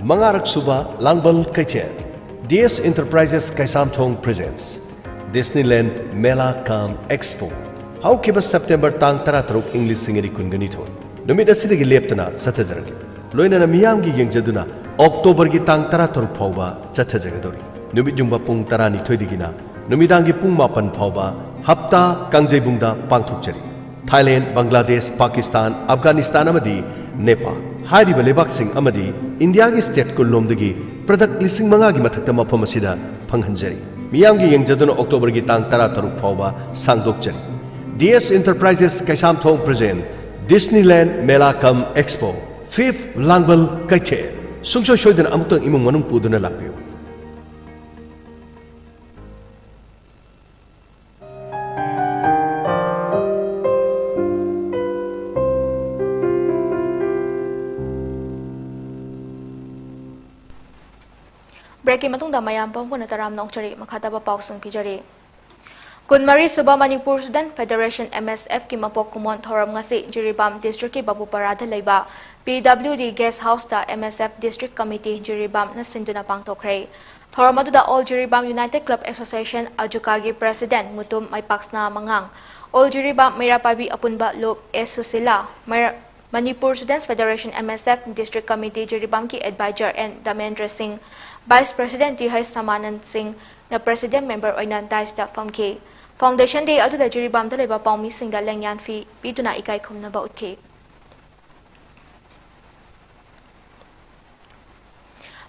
ꯃꯉꯥꯔꯛ ꯁꯨꯕ ꯂꯥꯡꯕꯜ ꯀꯩꯊꯦꯜ, ꯗꯤ ꯑꯦꯁ Enterprises Keishamthong presents Disneyland Mela cum Expo, ꯍꯧꯈꯤꯕ September ꯇꯥꯡ ꯇꯔꯥꯇꯔꯨꯛ, ꯏꯪ ꯂꯤꯁꯤꯡ ꯑꯅꯤ ꯀꯨꯟꯒ ꯅꯤꯊꯣꯏ, ꯅꯨꯃꯤꯠ ꯑꯁꯤꯗꯒꯤ ꯂꯦꯞꯇꯅ ꯆꯠꯊꯖꯔꯛꯂꯤ꯫ ꯂꯣꯏꯅꯅ ꯃꯤꯌꯥꯝꯒꯤ ꯌꯦꯡꯖꯗꯨꯅ Octoberꯒꯤ ꯇꯥꯡ ꯇꯔꯥꯇꯔꯨꯛ ꯐꯥꯎꯕ ꯆꯠꯊꯖꯒꯗꯧꯔꯤ꯫ ꯅꯨꯃꯤꯠ ꯌꯨꯡꯕ ꯄꯨꯡ ꯇꯔꯥꯅꯤꯊꯣꯏꯗꯒꯤꯅ ꯅꯨꯃꯤꯗꯥꯡꯒꯤ ꯄꯨꯡ ꯃꯥꯄꯟ ꯐꯥꯎꯕ ꯍꯞꯇꯥ ꯀꯥꯡꯖꯩꯕꯨꯡꯗ ꯄꯥꯡꯊꯣꯛꯆꯔꯤ꯫ ꯊꯥꯏꯂꯦꯟ, ꯕꯪꯒ꯭ꯂꯥꯗꯦꯁ, ꯄꯥꯀꯤꯁꯇꯥꯟ, ꯑꯐꯒꯥꯅꯤꯁꯇꯥꯟ ꯑꯃꯗꯤ ꯅꯦꯄꯥꯜ ꯍꯥꯏꯔꯤꯕ ꯂꯩꯕꯥꯛꯁꯤꯡ ꯑꯃꯗꯤ ꯏꯟꯗꯤꯌꯥꯒꯤ state ꯀꯨꯟꯂꯣꯝꯗꯒꯤ product ꯂꯤꯁꯤꯡ ꯃꯉꯥꯒꯤ ꯃꯊꯛꯇ ꯃꯐꯝ ꯑꯁꯤꯗ ꯐꯪꯍꯟꯖꯔꯤ꯫ ꯃꯤꯌꯥꯝꯒꯤ ꯌꯦꯡꯖꯗꯨꯅ Octoberꯒꯤ ꯇꯥꯡ ꯇꯔꯥꯇꯔꯨꯛ ꯐꯥꯎꯕ ꯁꯥꯡꯗꯣꯛꯆꯔꯤ꯫ ꯗꯤ ꯑꯦꯁ Enterprises Keishamthong present Disneyland Mela cum Expo, fifth ꯂꯥꯡꯕꯜ ꯀꯩꯊꯦꯜ꯫ ꯁꯨꯡꯁꯣꯏ ꯁꯣꯏꯗꯅ ꯑꯃꯨꯛꯇꯪ ꯏꯃꯨꯡ ꯃꯅꯨꯡ ꯄꯨꯗꯨꯅ ꯂꯥꯛꯄꯤꯌꯨ꯫ Breakꯀꯤ ꯃꯇꯨꯡꯗ ꯃꯌꯥꯝ ꯄꯨꯝꯅ ꯇꯔꯥꯝꯅ ꯑꯣꯛꯆꯔꯤ꯫ ꯃꯈꯥ ꯇꯥꯕ ꯄꯥꯎꯁꯤꯡ ꯄꯤꯖꯔꯤ꯫ ꯀꯨꯟꯃꯔꯤ ꯁꯨꯕ Manipur Student Federation, M S F ꯀꯤ ꯃꯄꯣꯛ ꯀꯨꯝꯑꯣꯟ ꯊꯧꯔꯝ ꯉꯁꯤ ꯖꯤꯔꯤꯕꯥꯝ districtꯀꯤ ꯕꯥꯕꯨꯄꯥꯔꯥꯗ ꯂꯩꯕ P W D guest houseꯇ M S F District Committee ꯖꯤꯔꯤꯕꯥꯝꯅ ꯁꯤꯟꯗꯨꯅ ꯄꯥꯡꯊꯣꯛꯈ꯭ꯔꯦ꯫ ꯊꯧꯔꯝ ꯑꯗꯨꯗ All Jiribam United Club Association, ꯑꯖꯨꯀꯥꯒꯤ president Mutum ꯃꯩꯄꯥꯛꯁꯅꯥ ꯃꯉꯥꯡ, All Jiribam ꯃꯩꯔꯥ ꯄꯥꯏꯕꯤ ꯑꯄꯨꯟꯕ ꯂꯨꯞ ꯑꯦꯁ Sushila, ꯃꯩꯔꯥ-, Manipur Students Federation, M S F District Committee ꯖꯤꯔꯤꯕꯥꯝꯒꯤ advisor N ꯗꯃꯦꯟꯗ꯭ꯔ ꯁꯤꯡ, vice president ꯇꯤ ꯍꯩꯆ ꯁꯃꯥꯅꯟ ꯁꯤꯡꯅ president member ꯑꯣꯏꯅ dais ꯇ ꯐꯝꯈꯤ꯫ Foundation Day ꯑꯗꯨꯗ ꯖꯤꯔꯤꯕꯥꯝꯗ ꯂꯩꯕ ꯄꯥꯎꯃꯤꯁꯤꯡꯗ ꯂꯦꯡꯌꯥꯟ ꯐꯤ ꯄꯤꯗꯨꯅ ꯏꯀꯥꯏ ꯈꯨꯝꯅꯕ ꯎꯠꯈꯤ꯫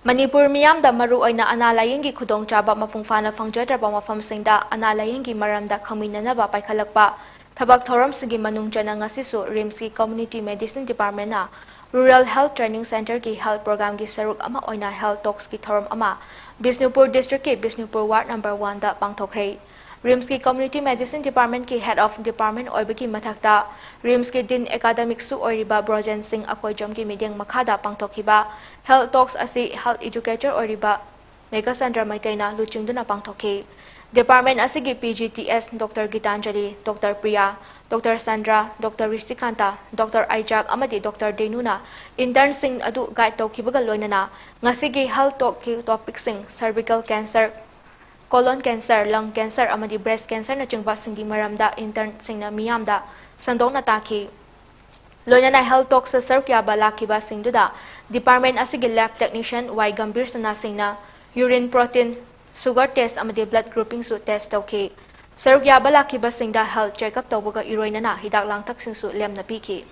ꯃꯅꯤꯄꯨꯔ ꯃꯤꯌꯥꯝꯗ ꯃꯔꯨꯑꯣꯏꯅ ꯑꯅꯥ ꯂꯥꯌꯦꯡꯒꯤ ꯈꯨꯗꯣꯡꯆꯥꯕ ꯃꯄꯨꯡ ꯐꯥꯅ ꯐꯪꯖꯗ꯭ꯔꯕ ꯃꯐꯝꯁꯤꯡꯗ ꯑꯅꯥ ꯂꯥꯌꯦꯡꯒꯤ ꯃꯔꯝꯗ ꯈꯪꯃꯤꯟꯅꯅꯕ ꯄꯥꯏꯈꯠꯂꯛꯄ ꯊꯕꯛ ꯊꯧꯔꯝꯁꯤꯡꯒꯤ ꯃꯅꯨꯡ ꯆꯟꯅ ꯉꯁꯤꯁꯨ ꯔꯤꯝꯁꯀꯤ Community Medicine Departmentꯅ Rural Health Training Centreꯒꯤ health programꯒꯤ ꯁꯔꯨꯛ ꯑꯃ ꯑꯣꯏꯅ health talksꯀꯤ ꯊꯧꯔꯝ ꯑꯃ Bishnupur districtꯀꯤ Bishnupur ward number oneꯗ ꯄꯥꯡꯊꯣꯛꯈ꯭ꯔꯦ꯫ ꯔꯤꯝꯁꯀꯤ Community Medicine Departmentꯀꯤ head of department ꯑꯣꯏꯕꯒꯤ ꯃꯊꯛꯇ ꯔꯤꯝꯁꯀꯤ Dean Academicꯁꯨ ꯑꯣꯏꯔꯤꯕ ꯕ꯭ꯔꯣꯖꯦꯟ ꯁꯤꯡ ꯑꯀꯣꯏꯖꯝꯒꯤ ꯃꯤꯠꯌꯦꯡ ꯃꯈꯥꯗ ꯄꯥꯡꯊꯣꯛꯈꯤꯕ health talks ꯑꯁꯤ health educator ꯑꯣꯏꯔꯤꯕ ꯃꯦꯘꯆꯟꯗ꯭ꯔ ꯃꯩꯇꯩꯅ ꯂꯨꯆꯤꯡꯗꯨꯅ ꯄꯥꯡꯊꯣꯛꯈꯤ꯫ Department ꯑꯁꯤꯒꯤ P G T S Doctor Gitanjali, Doctor Priya, Doctor Sandra, Doctor Rishikanta, Doctor Aijak ꯑꯃꯗꯤ Doctor Denuna internꯁꯤꯡ ꯑꯗꯨ guide ꯇꯧꯈꯤꯕꯒ ꯂꯣꯏꯅꯅ ꯉꯁꯤꯒꯤ health talkꯀꯤ topicꯁꯤꯡ cervical cancer, colon cancer, lung cancer ꯑꯃꯗꯤ breast cancerꯅꯆꯤꯡꯕꯁꯤꯡꯒꯤ ꯃꯔꯝꯗ internꯁꯤꯡꯅ ꯃꯤꯌꯥꯝꯗ ꯁꯟꯗꯣꯛꯅ ꯇꯥꯛꯈꯤ꯫ ꯂꯣꯏꯅꯅ health talkꯁꯇ ꯁꯔꯨꯛ ꯌꯥꯕ ꯂꯥꯛꯈꯤꯕꯁꯤꯡꯗꯨꯗ department ꯑꯁꯤꯒꯤ lab technician Y ꯒꯝꯚꯤꯔ ꯁꯅꯥ ꯁꯤꯡꯅ urine protein, sugar test ꯑꯃꯗꯤ blood groupingꯁꯨ test ꯇꯧꯈꯤ꯫ ꯁꯔꯨꯛ ꯌꯥꯕ ꯂꯥꯛꯈꯤꯕꯁꯤꯡꯗ health checkup ꯇꯧꯕꯒ ꯏꯔꯣꯏꯅꯅ ꯍꯤꯗꯥꯛ ꯂꯥꯡꯊꯛꯁꯤꯡꯁꯨ ꯂꯦꯝꯅ ꯄꯤꯈꯤ꯫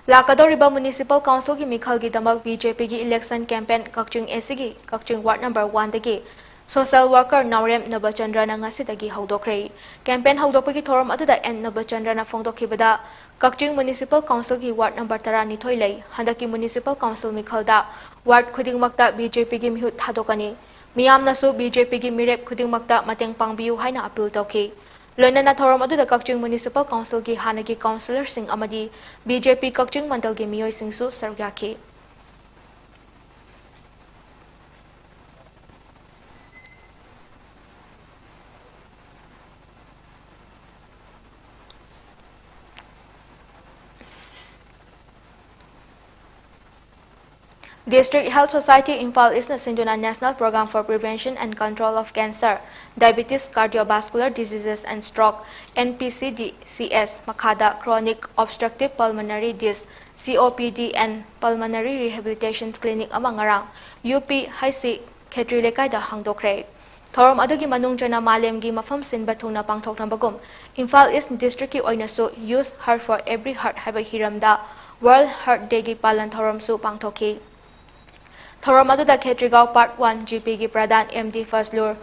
ꯂꯥꯛꯀꯗꯧꯔꯤꯕ municipal councilꯒꯤ ꯃꯤꯈꯜꯒꯤꯗꯃꯛ BJPꯒꯤ election campaign ꯀꯛꯆꯤꯡ ACꯒꯤ ꯀꯛꯆꯤꯡ ward number oneꯗꯒꯤ social worker ꯅꯥꯎꯔꯦꯝ ꯅꯕꯆꯟꯗ꯭ꯔꯅ ꯉꯁꯤꯗꯒꯤ ꯍꯧꯗꯣꯛꯈ꯭ꯔꯦ꯫ Campaign ꯍꯧꯗꯣꯛꯄꯒꯤ ꯊꯧꯔꯝ ꯑꯗꯨꯗ N ꯅꯕꯆꯟꯗ꯭ꯔꯅ ꯐꯣꯡꯗꯣꯛꯈꯤꯕꯗ, ꯀꯛꯆꯤꯡ municipal councilꯒꯤ ward number ꯇꯔꯥꯅꯤꯊꯣꯏ ꯂꯩ꯫ ꯍꯟꯗꯛꯀꯤ municipal council ꯃꯤꯈꯜꯗ ward ꯈꯨꯗꯤꯡꯃꯛꯇ BJPꯒꯤ ꯃꯤꯍꯨꯠ ꯊꯥꯗꯣꯛꯀꯅꯤ꯫ ꯃꯤꯌꯥꯝꯅꯁꯨ BJPꯒꯤ ꯃꯤꯔꯦꯞ ꯈꯨꯗꯤꯡꯃꯛꯇ ꯃꯇꯦꯡ ꯄꯥꯡꯕꯤꯌꯨ ꯍꯥꯏꯅ appeal ꯇꯧꯈꯤ꯫ ꯂꯣꯏꯅꯅ ꯊꯧꯔꯝ ꯑꯗꯨꯗ ꯀꯛꯆꯤꯡ municipal councilꯒꯤ ꯍꯥꯟꯅꯒꯤ councillorꯁꯤꯡ ꯑꯃꯗꯤ BJP ꯀꯛꯆꯤꯡ ꯃꯟꯗꯜꯒꯤ ꯃꯤꯑꯣꯏꯁꯤꯡꯁꯨ ꯁꯔꯨꯛ ꯌꯥꯈꯤ꯫ District Health Society Imphal Eastꯅ ꯁꯤꯟꯗꯨꯅ National Program for Prevention and Control of Cancer, Diabetes, Cardiovascular Diseases and Stroke, NPCDCS ꯃꯈꯥꯗ Chronic Obstructive Pulmonary Dis, COPD and Pulmonary Rehabilitation Clinic ꯑꯃ ꯉꯔꯥꯡ UP ꯍꯩꯁꯤ ꯈꯦꯇ꯭ꯔꯤ ꯂꯩꯀꯥꯏꯗ ꯍꯥꯡꯗꯣꯛꯈ꯭ꯔꯦ꯫ ꯊꯧꯔꯝ ꯑꯗꯨꯒꯤ ꯃꯅꯨꯡ ꯆꯟꯅ ꯃꯥꯂꯦꯝꯒꯤ ꯃꯐꯝ ꯁꯤꯟꯕ ꯊꯨꯡꯅ ꯄꯥꯡꯊꯣꯛꯅꯕꯒꯨꯝ, ꯏꯝꯐꯥꯜ ꯏꯁ ꯗꯤꯁꯇ꯭ꯔꯤꯛꯀꯤ ꯑꯣꯏꯅꯁꯨ Use Her for Every Heart ꯍꯥꯏꯕ ꯍꯤꯔꯝꯗ World Heart Dayꯒꯤ ꯄꯥꯂꯟ ꯊꯧꯔꯝꯁꯨ ꯄꯥꯡꯊꯣꯛꯈꯤ꯫ ꯊꯧꯔꯝ ꯑꯗꯨꯗ ꯈꯦꯇ꯭ꯔꯤꯒꯥꯎ Part one GPꯒꯤ ꯄ꯭ꯔꯙꯥꯟ MD ꯐꯖꯂꯨꯔ,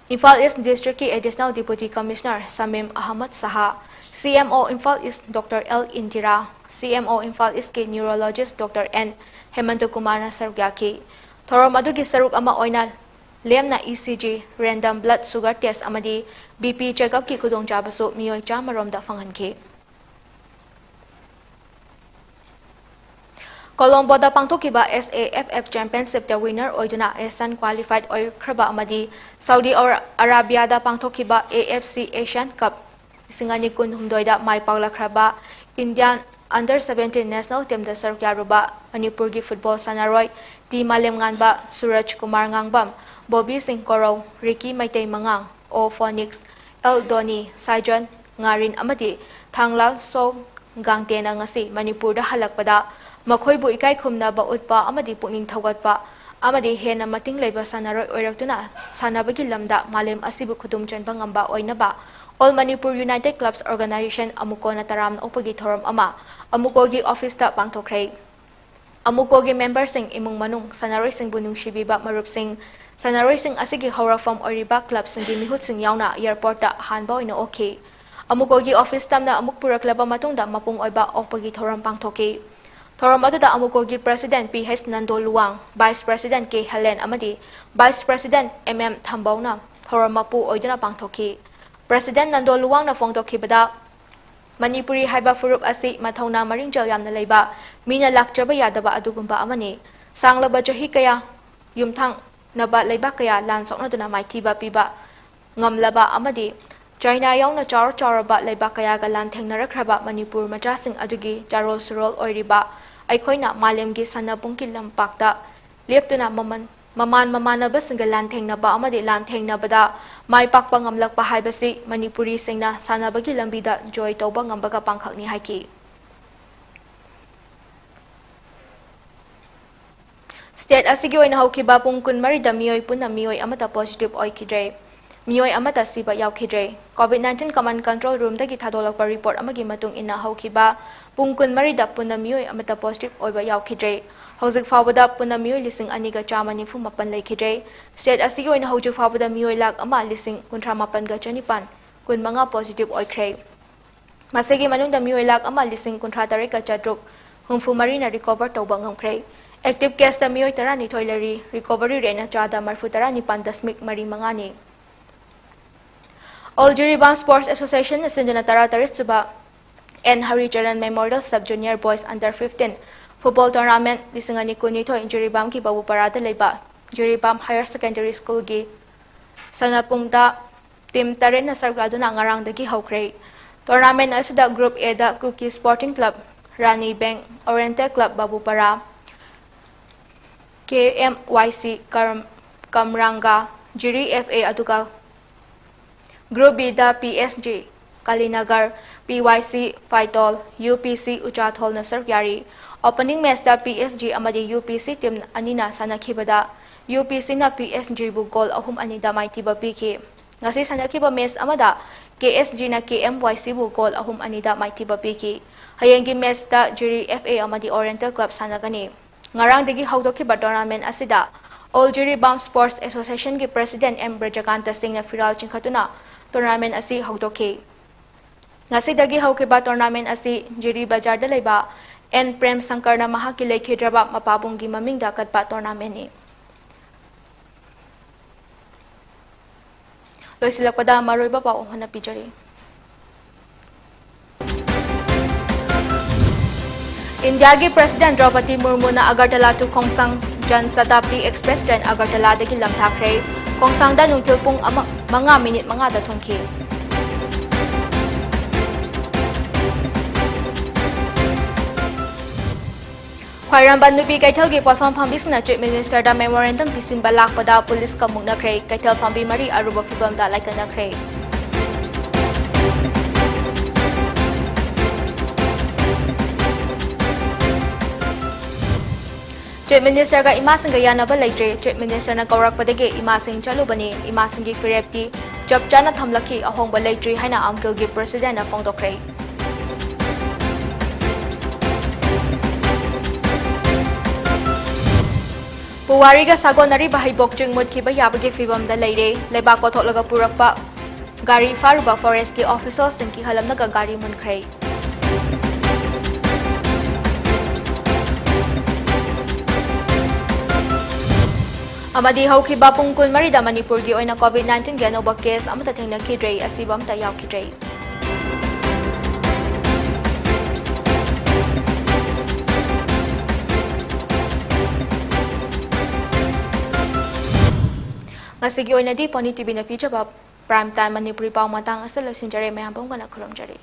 ꯏꯝꯐꯥꯜ ꯏꯁ ꯗꯤꯁꯇ꯭ꯔꯤꯛꯀꯤ Additional Deputy Commissioner ꯁꯃꯤꯝ ꯑꯍꯃꯗ ꯁꯍꯥ, CMO ꯏꯝꯐꯥꯜ ꯏꯁ Doctor L Indira, CMO Imphal ꯏꯁꯀꯤ Neurologist Doctor N ꯍꯦꯃꯟꯇ ꯀꯨꯃꯥꯔꯅ ꯁꯔꯨꯛ ꯌꯥꯈꯤ꯫ ꯊꯧꯔꯝ ꯑꯗꯨꯒꯤ ꯁꯔꯨꯛ ꯑꯃ ꯑꯣꯏꯅ ꯂꯦꯝꯅ ECG, random blood sugar test ꯑꯃꯗꯤ BP checkupꯀꯤ ꯈꯨꯗꯣꯡꯆꯥꯕꯁꯨ ꯃꯤꯑꯣꯏ ꯆꯥꯝꯃ ꯔꯣꯝꯗ ꯐꯪꯍꯟꯈꯤ꯫ ꯀꯣꯂꯣꯝꯕꯣꯗ ꯄꯥꯡꯊꯣꯛꯈꯤꯕ S A F F Championship ꯇ winner ꯑꯣꯏꯗꯨꯅ ASEAN qualified ꯑꯣꯏꯈ꯭ꯔꯕ ꯑꯃꯗꯤ ꯁꯥꯎꯗꯤ ꯑꯔꯥꯕꯤꯌꯥꯗ ꯄꯥꯡꯊꯣꯛꯈꯤꯕ A F C Asian Cup ꯂꯤꯁꯤꯡ ꯑꯅꯤ ꯀꯨꯟꯍꯨꯝꯗꯣꯏꯗ ꯃꯥꯏ ꯄꯥꯛꯂꯛꯈ꯭ꯔꯕ Indian under seventeen national team ꯗ ꯁꯔꯨꯛ ꯌꯥꯔꯨꯕ ꯃꯅꯤꯄꯨꯔꯒꯤ football ꯁꯥꯟꯅꯔꯣꯏ ꯇꯤ ꯃꯥꯂꯦꯝꯉꯥꯟꯕ, ꯁꯨꯔꯖ ꯀꯨꯃꯥꯔ ꯉꯥꯡꯕꯝ, ꯕꯣꯕꯤ ꯁꯤꯡ ꯀꯣꯔꯧ, ꯔꯤꯀꯤ ꯃꯩꯇꯩ ꯃꯉꯥꯡ, ꯑꯣ ꯐꯣꯅꯤꯛꯁ, ꯑꯦꯜ ꯗꯣꯅꯤ, ꯁꯥꯏꯖꯣꯟ ꯉꯥꯔꯤꯟ ꯑꯃꯗꯤ ꯊꯥꯡꯂꯥꯜ ꯁꯣ ꯒꯥꯡꯇꯦꯅ ꯉꯁꯤ ꯃꯅꯤꯄꯨꯔꯗ ꯍꯜꯂꯛꯄꯗ ꯃꯈꯣꯏꯕꯨ ꯏꯀꯥꯏ ꯈꯨꯝꯅꯕ ꯎꯠꯄ ꯑꯃꯗꯤ ꯄꯨꯛꯅꯤꯡ ꯊꯧꯒꯠꯄ ꯑꯃꯗꯤ ꯍꯦꯟꯅ ꯃꯇꯤꯡ ꯂꯩꯕ ꯁꯥꯟꯅꯔꯣꯏ ꯑꯣꯏꯔꯛꯇꯨꯅ ꯁꯥꯟꯅꯕꯒꯤ ꯂꯝꯗ ꯃꯥꯂꯦꯝ ꯑꯁꯤꯕꯨ ꯈꯨꯗꯨꯝ ꯆꯟꯕ ꯉꯝꯕ ꯑꯣꯏꯅꯕ All Manipur United Clubs Organization, ꯑꯃꯨꯀꯣꯅ ꯇꯔꯥꯝꯅ ꯑꯣꯛꯄꯒꯤ ꯊꯧꯔꯝ ꯑꯃ ꯑꯃꯨꯀꯣꯒꯤ office ꯇ ꯄꯥꯡꯊꯣꯛꯈ꯭ꯔꯦ꯫ ꯑꯃꯨꯀꯣꯒꯤ member ꯁꯤꯡ, ꯏꯃꯨꯡ ꯃꯅꯨꯡ, ꯁꯥꯟꯅꯔꯣꯏꯁꯤꯡꯕꯨ ꯅꯨꯡꯁꯤꯕꯤꯕ ꯃꯔꯨꯞꯁꯤꯡ, ꯁꯥꯟꯅꯔꯣꯏꯁꯤꯡ ꯑꯁꯤꯒꯤ ꯍꯧꯔꯛꯐꯝ ꯑꯣꯏꯔꯤꯕ club ꯁꯤꯡꯒꯤ ꯃꯤꯍꯨꯠꯁꯤꯡ ꯌꯥꯎꯅ airport ꯇ ꯑꯍꯥꯟꯕ ꯑꯣꯏꯅ ꯑꯣꯛꯈꯤ꯫ ꯑꯃꯨꯀꯣꯒꯤ office ꯇꯝꯅ ꯑꯃꯨꯛ ꯄꯨꯔꯛꯂꯕ ꯃꯇꯨꯡꯗ ꯃꯄꯨꯡ ꯑꯣꯏꯕ ꯑꯣꯛꯄꯒꯤ ꯊꯧꯔꯝ ꯄꯥꯡꯊꯣꯛꯈꯤ꯫ ꯊꯧꯔꯝ ꯑꯗꯨꯗ ꯑꯃꯨꯀꯣꯒꯤ president P H Nando Luwang, vice president K Helen ꯑꯃꯗꯤ vice president ꯑꯦꯝ ꯑꯦꯝ ꯊꯝꯕꯧꯅ ꯊꯧꯔꯝ ꯃꯄꯨ ꯑꯣꯏꯗꯨꯅ ꯄꯥꯡꯊꯣꯛꯈꯤ꯫ President ꯅꯟꯗꯣ ꯂꯨꯋꯥꯡꯅ ꯐꯣꯡꯗꯣꯛꯈꯤꯕꯗ, ꯃꯅꯤꯄꯨꯔꯤ ꯍꯥꯏꯕ ꯐꯨꯔꯨꯞ ꯑꯁꯤ ꯃꯊꯧꯅꯥ ꯃꯔꯤꯡꯖꯦꯜ ꯌꯥꯝꯅ ꯂꯩꯕ, ꯃꯤꯅ ꯂꯥꯛꯆꯕ ꯌꯥꯗꯕ ꯑꯗꯨꯒꯨꯝꯕ ꯑꯃꯅꯤ꯫ ꯁꯥꯡꯂꯕ ꯆꯍꯤ ꯀꯌꯥ ꯌꯨꯝꯊꯥꯡꯅꯕ ꯂꯩꯕꯥꯛ ꯀꯌꯥ ꯂꯥꯟ ꯁꯣꯛꯅꯗꯨꯅ ꯃꯥꯏꯊꯤꯕ ꯄꯤꯕ ꯉꯝꯂꯕ ꯑꯃꯗꯤ ꯆꯥꯏꯅꯥ ꯌꯥꯎꯅ ꯆꯥꯎꯔ ꯆꯥꯎꯔꯕ ꯂꯩꯕꯥꯛ ꯀꯌꯥꯒ ꯂꯥꯟꯊꯦꯡꯅꯔꯛꯈ꯭ꯔꯕ ꯃꯅꯤꯄꯨꯔ ꯃꯆꯥꯁꯤꯡ ꯑꯗꯨꯒꯤ ꯆꯥꯔꯣꯜ ꯁꯨꯔꯣꯜ ꯑꯣꯏꯔꯤꯕ ꯑꯩꯈꯣꯏꯅ ꯃꯥꯂꯦꯝꯒꯤ ꯁꯥꯟꯅꯄꯨꯡꯒꯤ ꯂꯝꯄꯥꯛꯇ ꯂꯦꯞꯇꯨꯅ ꯃꯃꯟ-, ꯃꯃꯥꯟ ꯃꯃꯥꯟꯅꯕꯁꯤꯡꯒ ꯂꯥꯟꯊꯦꯡꯅꯕ ꯑꯃꯗꯤ ꯂꯥꯟꯊꯦꯡꯅꯕꯗ ꯃꯥꯏ ꯄꯥꯛꯄ ꯉꯝꯂꯛꯄ ꯍꯥꯏꯕꯁꯤ ꯃꯅꯤꯄꯨꯔꯤꯁꯤꯡꯅ ꯁꯥꯟꯅꯕꯒꯤ ꯂꯝꯕꯤꯗ ꯖꯣꯏ ꯇꯧꯕ ꯉꯝꯕꯒ ꯄꯥꯡꯈꯛꯅꯤ ꯍꯥꯏꯈꯤ꯫ State ꯑꯁꯤꯒꯤ ꯑꯣꯏꯅ ꯍꯧꯈꯤꯕ ꯄꯨꯡ ꯀꯨꯟꯃꯔꯤꯗ ꯃꯤꯑꯣꯏ ꯄꯨꯟꯅ ꯃꯤꯑꯣꯏ ꯑꯃꯠꯇ positive ꯑꯣꯏꯈꯤꯗ꯭ꯔꯦ꯫ ꯃꯤꯑꯣꯏ ꯑꯃꯠꯇ ꯁꯤꯕ ꯌꯥꯎꯈꯤꯗ꯭ꯔꯦ꯫ COVID nineteen command control roomꯗꯒꯤ ꯊꯥꯗꯣꯛꯂꯛꯄ report ꯑꯃꯒꯤ ꯃꯇꯨꯡ ꯏꯟꯅ ꯍꯧꯈꯤꯕ ꯄꯨꯡ ꯀꯨꯟꯃꯔꯤꯗ ꯄꯨꯟꯅ ꯃꯤꯑꯣꯏ ꯑꯃꯠꯇ positive ꯑꯣꯏꯕ ꯌꯥꯎꯈꯤꯗ꯭ꯔꯦ꯫ ꯍꯧꯖꯤꯛ ꯐꯥꯎꯕꯗ ꯄꯨꯟꯅ ꯃꯤꯑꯣꯏ ꯂꯤꯁꯤꯡ ꯑꯅꯤꯒ ꯆꯥꯝꯃ ꯅꯤꯐꯨ ꯃꯥꯄꯟ ꯂꯩꯈꯤꯗ꯭ꯔꯦ꯫ State ꯑꯁꯤꯒꯤ ꯑꯣꯏꯅ ꯍꯧꯖꯤꯛ ꯐꯥꯎꯕꯗ ꯃꯤꯑꯣꯏ ꯂꯥꯈ ꯑꯃ ꯂꯤꯁꯤꯡ ꯀꯨꯟꯊ꯭ꯔꯥ ꯃꯥꯄꯟꯒ ꯆꯅꯤꯄꯥꯟ ꯀꯨꯟꯃꯉꯥ positive ꯑꯣꯏꯈ꯭ꯔꯦ꯫ ꯃꯁꯤꯒꯤ ꯃꯅꯨꯡꯗ ꯃꯤꯑꯣꯏ ꯂꯥꯈ ꯑꯃ ꯂꯤꯁꯤꯡ ꯀꯨꯟꯊ꯭ꯔꯥ ꯇꯔꯦꯠꯀ ꯆꯥꯇ꯭ꯔꯨꯛ ꯍꯨꯝꯐꯨ ꯃꯔꯤꯅ recover ꯇꯧꯕ ꯉꯝꯈ꯭ꯔꯦ꯫ Active caseꯇ ꯃꯤꯑꯣꯏ ꯇꯔꯥꯅꯤꯊꯣꯏ ꯂꯩꯔꯤ꯫ Recovery rateꯅ ꯆꯥꯗ ꯃꯔꯤꯐꯨ ꯇꯔꯥ ꯅꯤꯄꯥꯟ ꯗꯁꯃꯤꯛ ꯃꯔꯤ ꯃꯉꯥꯅꯤ꯫ All Jiribam Sports Associationꯅ ꯁꯤꯟꯗꯨꯅ ꯇꯔꯥꯇꯔꯦꯠ ꯁꯨꯕ and ꯍꯔꯤꯆꯔꯟ Memorial Sub Junior Boys Under fifteen Football tournament ꯂꯤꯁꯤꯡ ꯑꯅꯤ ꯀꯨꯟꯅꯤꯊꯣꯏ ꯖꯤꯔꯤꯕꯥꯝꯒꯤ ꯕꯥꯕꯨꯄꯥꯔꯥꯗ ꯂꯩꯕ ꯖꯤꯔꯤꯕꯥꯝ Higher Secondary Schoolꯒꯤ ꯁꯥꯟꯅꯄꯨꯡꯗ team ꯇꯔꯦꯠꯅ ꯁꯔꯨꯛ ꯌꯥꯗꯨꯅ ꯉꯔꯥꯡꯗꯒꯤ ꯍꯧꯈ꯭ꯔꯦ꯫ Tournament ꯑꯁꯤꯗ Group Aꯗ ꯀꯨꯀꯤ Sporting Club, ꯔꯥꯅꯤ Bank, Oriental Club ꯕꯥꯕꯨꯄꯥꯔꯥ, KMYC ꯀꯔꯝ-, ꯀꯝꯔꯥꯡꯒ, ꯖꯤꯔꯤ FA ꯑꯗꯨꯒ Group Bꯗ PSG ꯀꯥꯂꯤꯅꯒꯔ, PYC ꯐꯥꯏꯇꯣꯜ, UPC ꯎꯆꯥꯊꯣꯜꯅ ꯁꯔꯨꯛ ꯌꯥꯔꯤ꯫ Opening matchꯇ PSG ꯑꯃꯗꯤ UPC team ꯑꯅꯤꯅ ꯁꯥꯟꯅꯈꯤꯕꯗ UPCꯅ PSGꯕꯨ goal ꯑꯍꯨꯝ ꯑꯅꯤꯗ ꯃꯥꯏꯊꯤꯕ ꯄꯤꯈꯤ꯫ ꯉꯁꯤ ꯁꯥꯟꯅꯈꯤꯕ match ꯑꯃꯗ KSGꯅ KMYCꯕꯨ goal ꯑꯍꯨꯝ ꯑꯅꯤꯗ ꯃꯥꯏꯊꯤꯕ ꯄꯤꯈꯤ꯫ ꯍꯌꯦꯡꯒꯤ matchꯇ ꯖꯤꯔꯤ FA ꯑꯃꯗꯤ Oriental Club ꯁꯥꯟꯅꯒꯅꯤ꯫ ꯉꯔꯥꯡꯗꯒꯤ ꯍꯧꯗꯣꯛꯈꯤꯕ tournament ꯑꯁꯤꯗ All Jiribam Sports Associationꯒꯤ President M ꯕ꯭ꯔꯖꯀꯥꯟꯇ ꯁꯤꯡꯅ ꯐꯤꯔꯥꯜ ꯆꯤꯡꯈꯠꯇꯨꯅ tournament ꯑꯁꯤ ꯍꯧꯗꯣꯛꯈꯤ꯫ ꯉꯁꯤꯗꯒꯤ ꯍꯧꯈꯤꯕ tournament ꯑꯁꯤ ꯖꯤꯔꯤ ꯕꯖꯥꯔꯗ ꯂꯩꯕ N ꯄ꯭ꯔꯦꯝ ꯁꯪꯀꯔꯅ ꯃꯍꯥꯛꯀꯤ ꯂꯩꯈꯤꯗ꯭ꯔꯕ ꯃꯄꯥꯕꯨꯡꯒꯤ ꯃꯃꯤꯡꯗ ꯀꯠꯄ tournamentꯅꯤ꯫ ꯂꯣꯏꯁꯤꯜꯂꯛꯄꯗ ꯃꯔꯨꯑꯣꯏꯕ ꯄꯥꯎ ꯑꯃ ꯍꯟꯅ ꯄꯤꯖꯔꯤ꯫ ꯏꯟꯗꯤꯌꯥꯒꯤ President ꯗ꯭ꯔꯧꯄꯗꯤ ꯃꯨꯔꯃꯨꯅ Agartala to Khongsang Jan Shatabdi Express train ꯑꯒꯔꯇꯂꯥꯗꯒꯤ ꯂꯝꯊꯥꯈ꯭ꯔꯦ꯫ ꯈꯣꯡꯁꯥꯡꯗ ꯅꯨꯡꯊꯤꯜ ꯄꯨꯡ ꯑꯃ, ꯃꯉꯥ minute ꯃꯉꯥꯗ ꯊꯨꯡꯈꯤ꯫ ꯈ꯭ꯋꯥꯏꯔꯝꯕꯟ ꯅꯨꯄꯤ ꯀꯩꯊꯦꯜꯒꯤ ꯄꯣꯠꯐꯝ ꯐꯝꯕꯤꯁꯤꯡꯅ Chief Ministerꯗ memorandum ꯄꯤꯁꯤꯟꯕ ꯂꯥꯛꯄꯗ ꯄꯨꯂꯤꯁꯀ ꯃꯨꯛꯅꯈ꯭ꯔꯦ꯫ ꯀꯩꯊꯦꯜ ꯐꯝꯕꯤ ꯃꯔꯤ ꯑꯔꯨꯕ ꯐꯤꯚꯝꯗ ꯂꯥꯏꯀꯠꯅꯈ꯭ꯔꯦ꯫ Chief Ministerꯒ ꯏꯃꯥꯁꯤꯡꯒ ꯌꯥꯅꯕ ꯂꯩꯇ꯭ꯔꯦ꯫ Chief Ministerꯅ ꯀꯧꯔꯛꯄꯗꯒꯤ ꯏꯃꯥꯁꯤꯡ ꯆꯠꯂꯨꯕꯅꯤ꯫ ꯏꯃꯥꯁꯤꯡꯒꯤ ꯐꯤꯔꯦꯞꯇꯤ ꯆꯞ ꯆꯥꯅ ꯊꯝꯂꯛꯈꯤ, ꯑꯍꯣꯡꯕ ꯂꯩꯇ꯭ꯔꯤ ꯍꯥꯏꯅ ꯑꯝꯀꯤꯜꯒꯤ Presidentꯅ ꯐꯣꯡꯗꯣꯛꯈ꯭ꯔꯦ꯫ ꯄꯨꯋꯥꯔꯤꯒ ꯁꯥꯒꯣꯟꯅꯔꯤꯕ ꯍꯩꯕꯣꯛ ꯆꯤꯡ ꯃꯨꯠꯈꯤꯕ ꯌꯥꯕꯒꯤ ꯐꯤꯕꯝꯗ ꯂꯩꯔꯦ꯫ ꯂꯩꯕꯥꯛ ꯀꯣꯊꯣꯛꯂꯒ ꯄꯨꯔꯛꯄ ꯒꯥꯔꯤ ꯐꯥꯔꯨꯕ forestꯀꯤ officialꯁꯤꯡ ꯀꯤꯍꯜꯂꯝꯂꯒ ꯒꯥꯔꯤ ꯃꯨꯟꯈ꯭ꯔꯦ꯫ ꯑꯃꯗꯤ ꯍꯧꯈꯤꯕ ꯄꯨꯡ ꯀꯨꯟꯃꯔꯤꯗ ꯃꯅꯤꯄꯨꯔꯒꯤ ꯑꯣꯏꯅ COVID nineteenꯒꯤ ꯑꯅꯧꯕ case ꯑꯃꯠꯇ ꯊꯦꯡꯅꯈꯤꯗ꯭ꯔꯦ, ꯑꯁꯤꯕ ꯑꯃꯠꯇ ꯌꯥꯎꯈꯤꯗ꯭ꯔꯦ꯫ ꯉꯁꯤꯒꯤ ꯑꯣꯏꯅꯗꯤ ꯄꯣꯅꯤ ꯇꯤꯚꯤꯅ ꯄꯤꯖꯕ Prime Time ꯃꯅꯤꯄꯨꯔꯤ ꯄꯥꯎ ꯃꯇꯥꯡ ꯑꯁꯤꯗ ꯂꯣꯏꯁꯤꯟꯖꯔꯦ꯫ ꯃꯌꯥꯝ ꯄꯨꯝꯅꯃꯛ ꯈꯨꯔꯨꯝꯖꯔꯤ꯫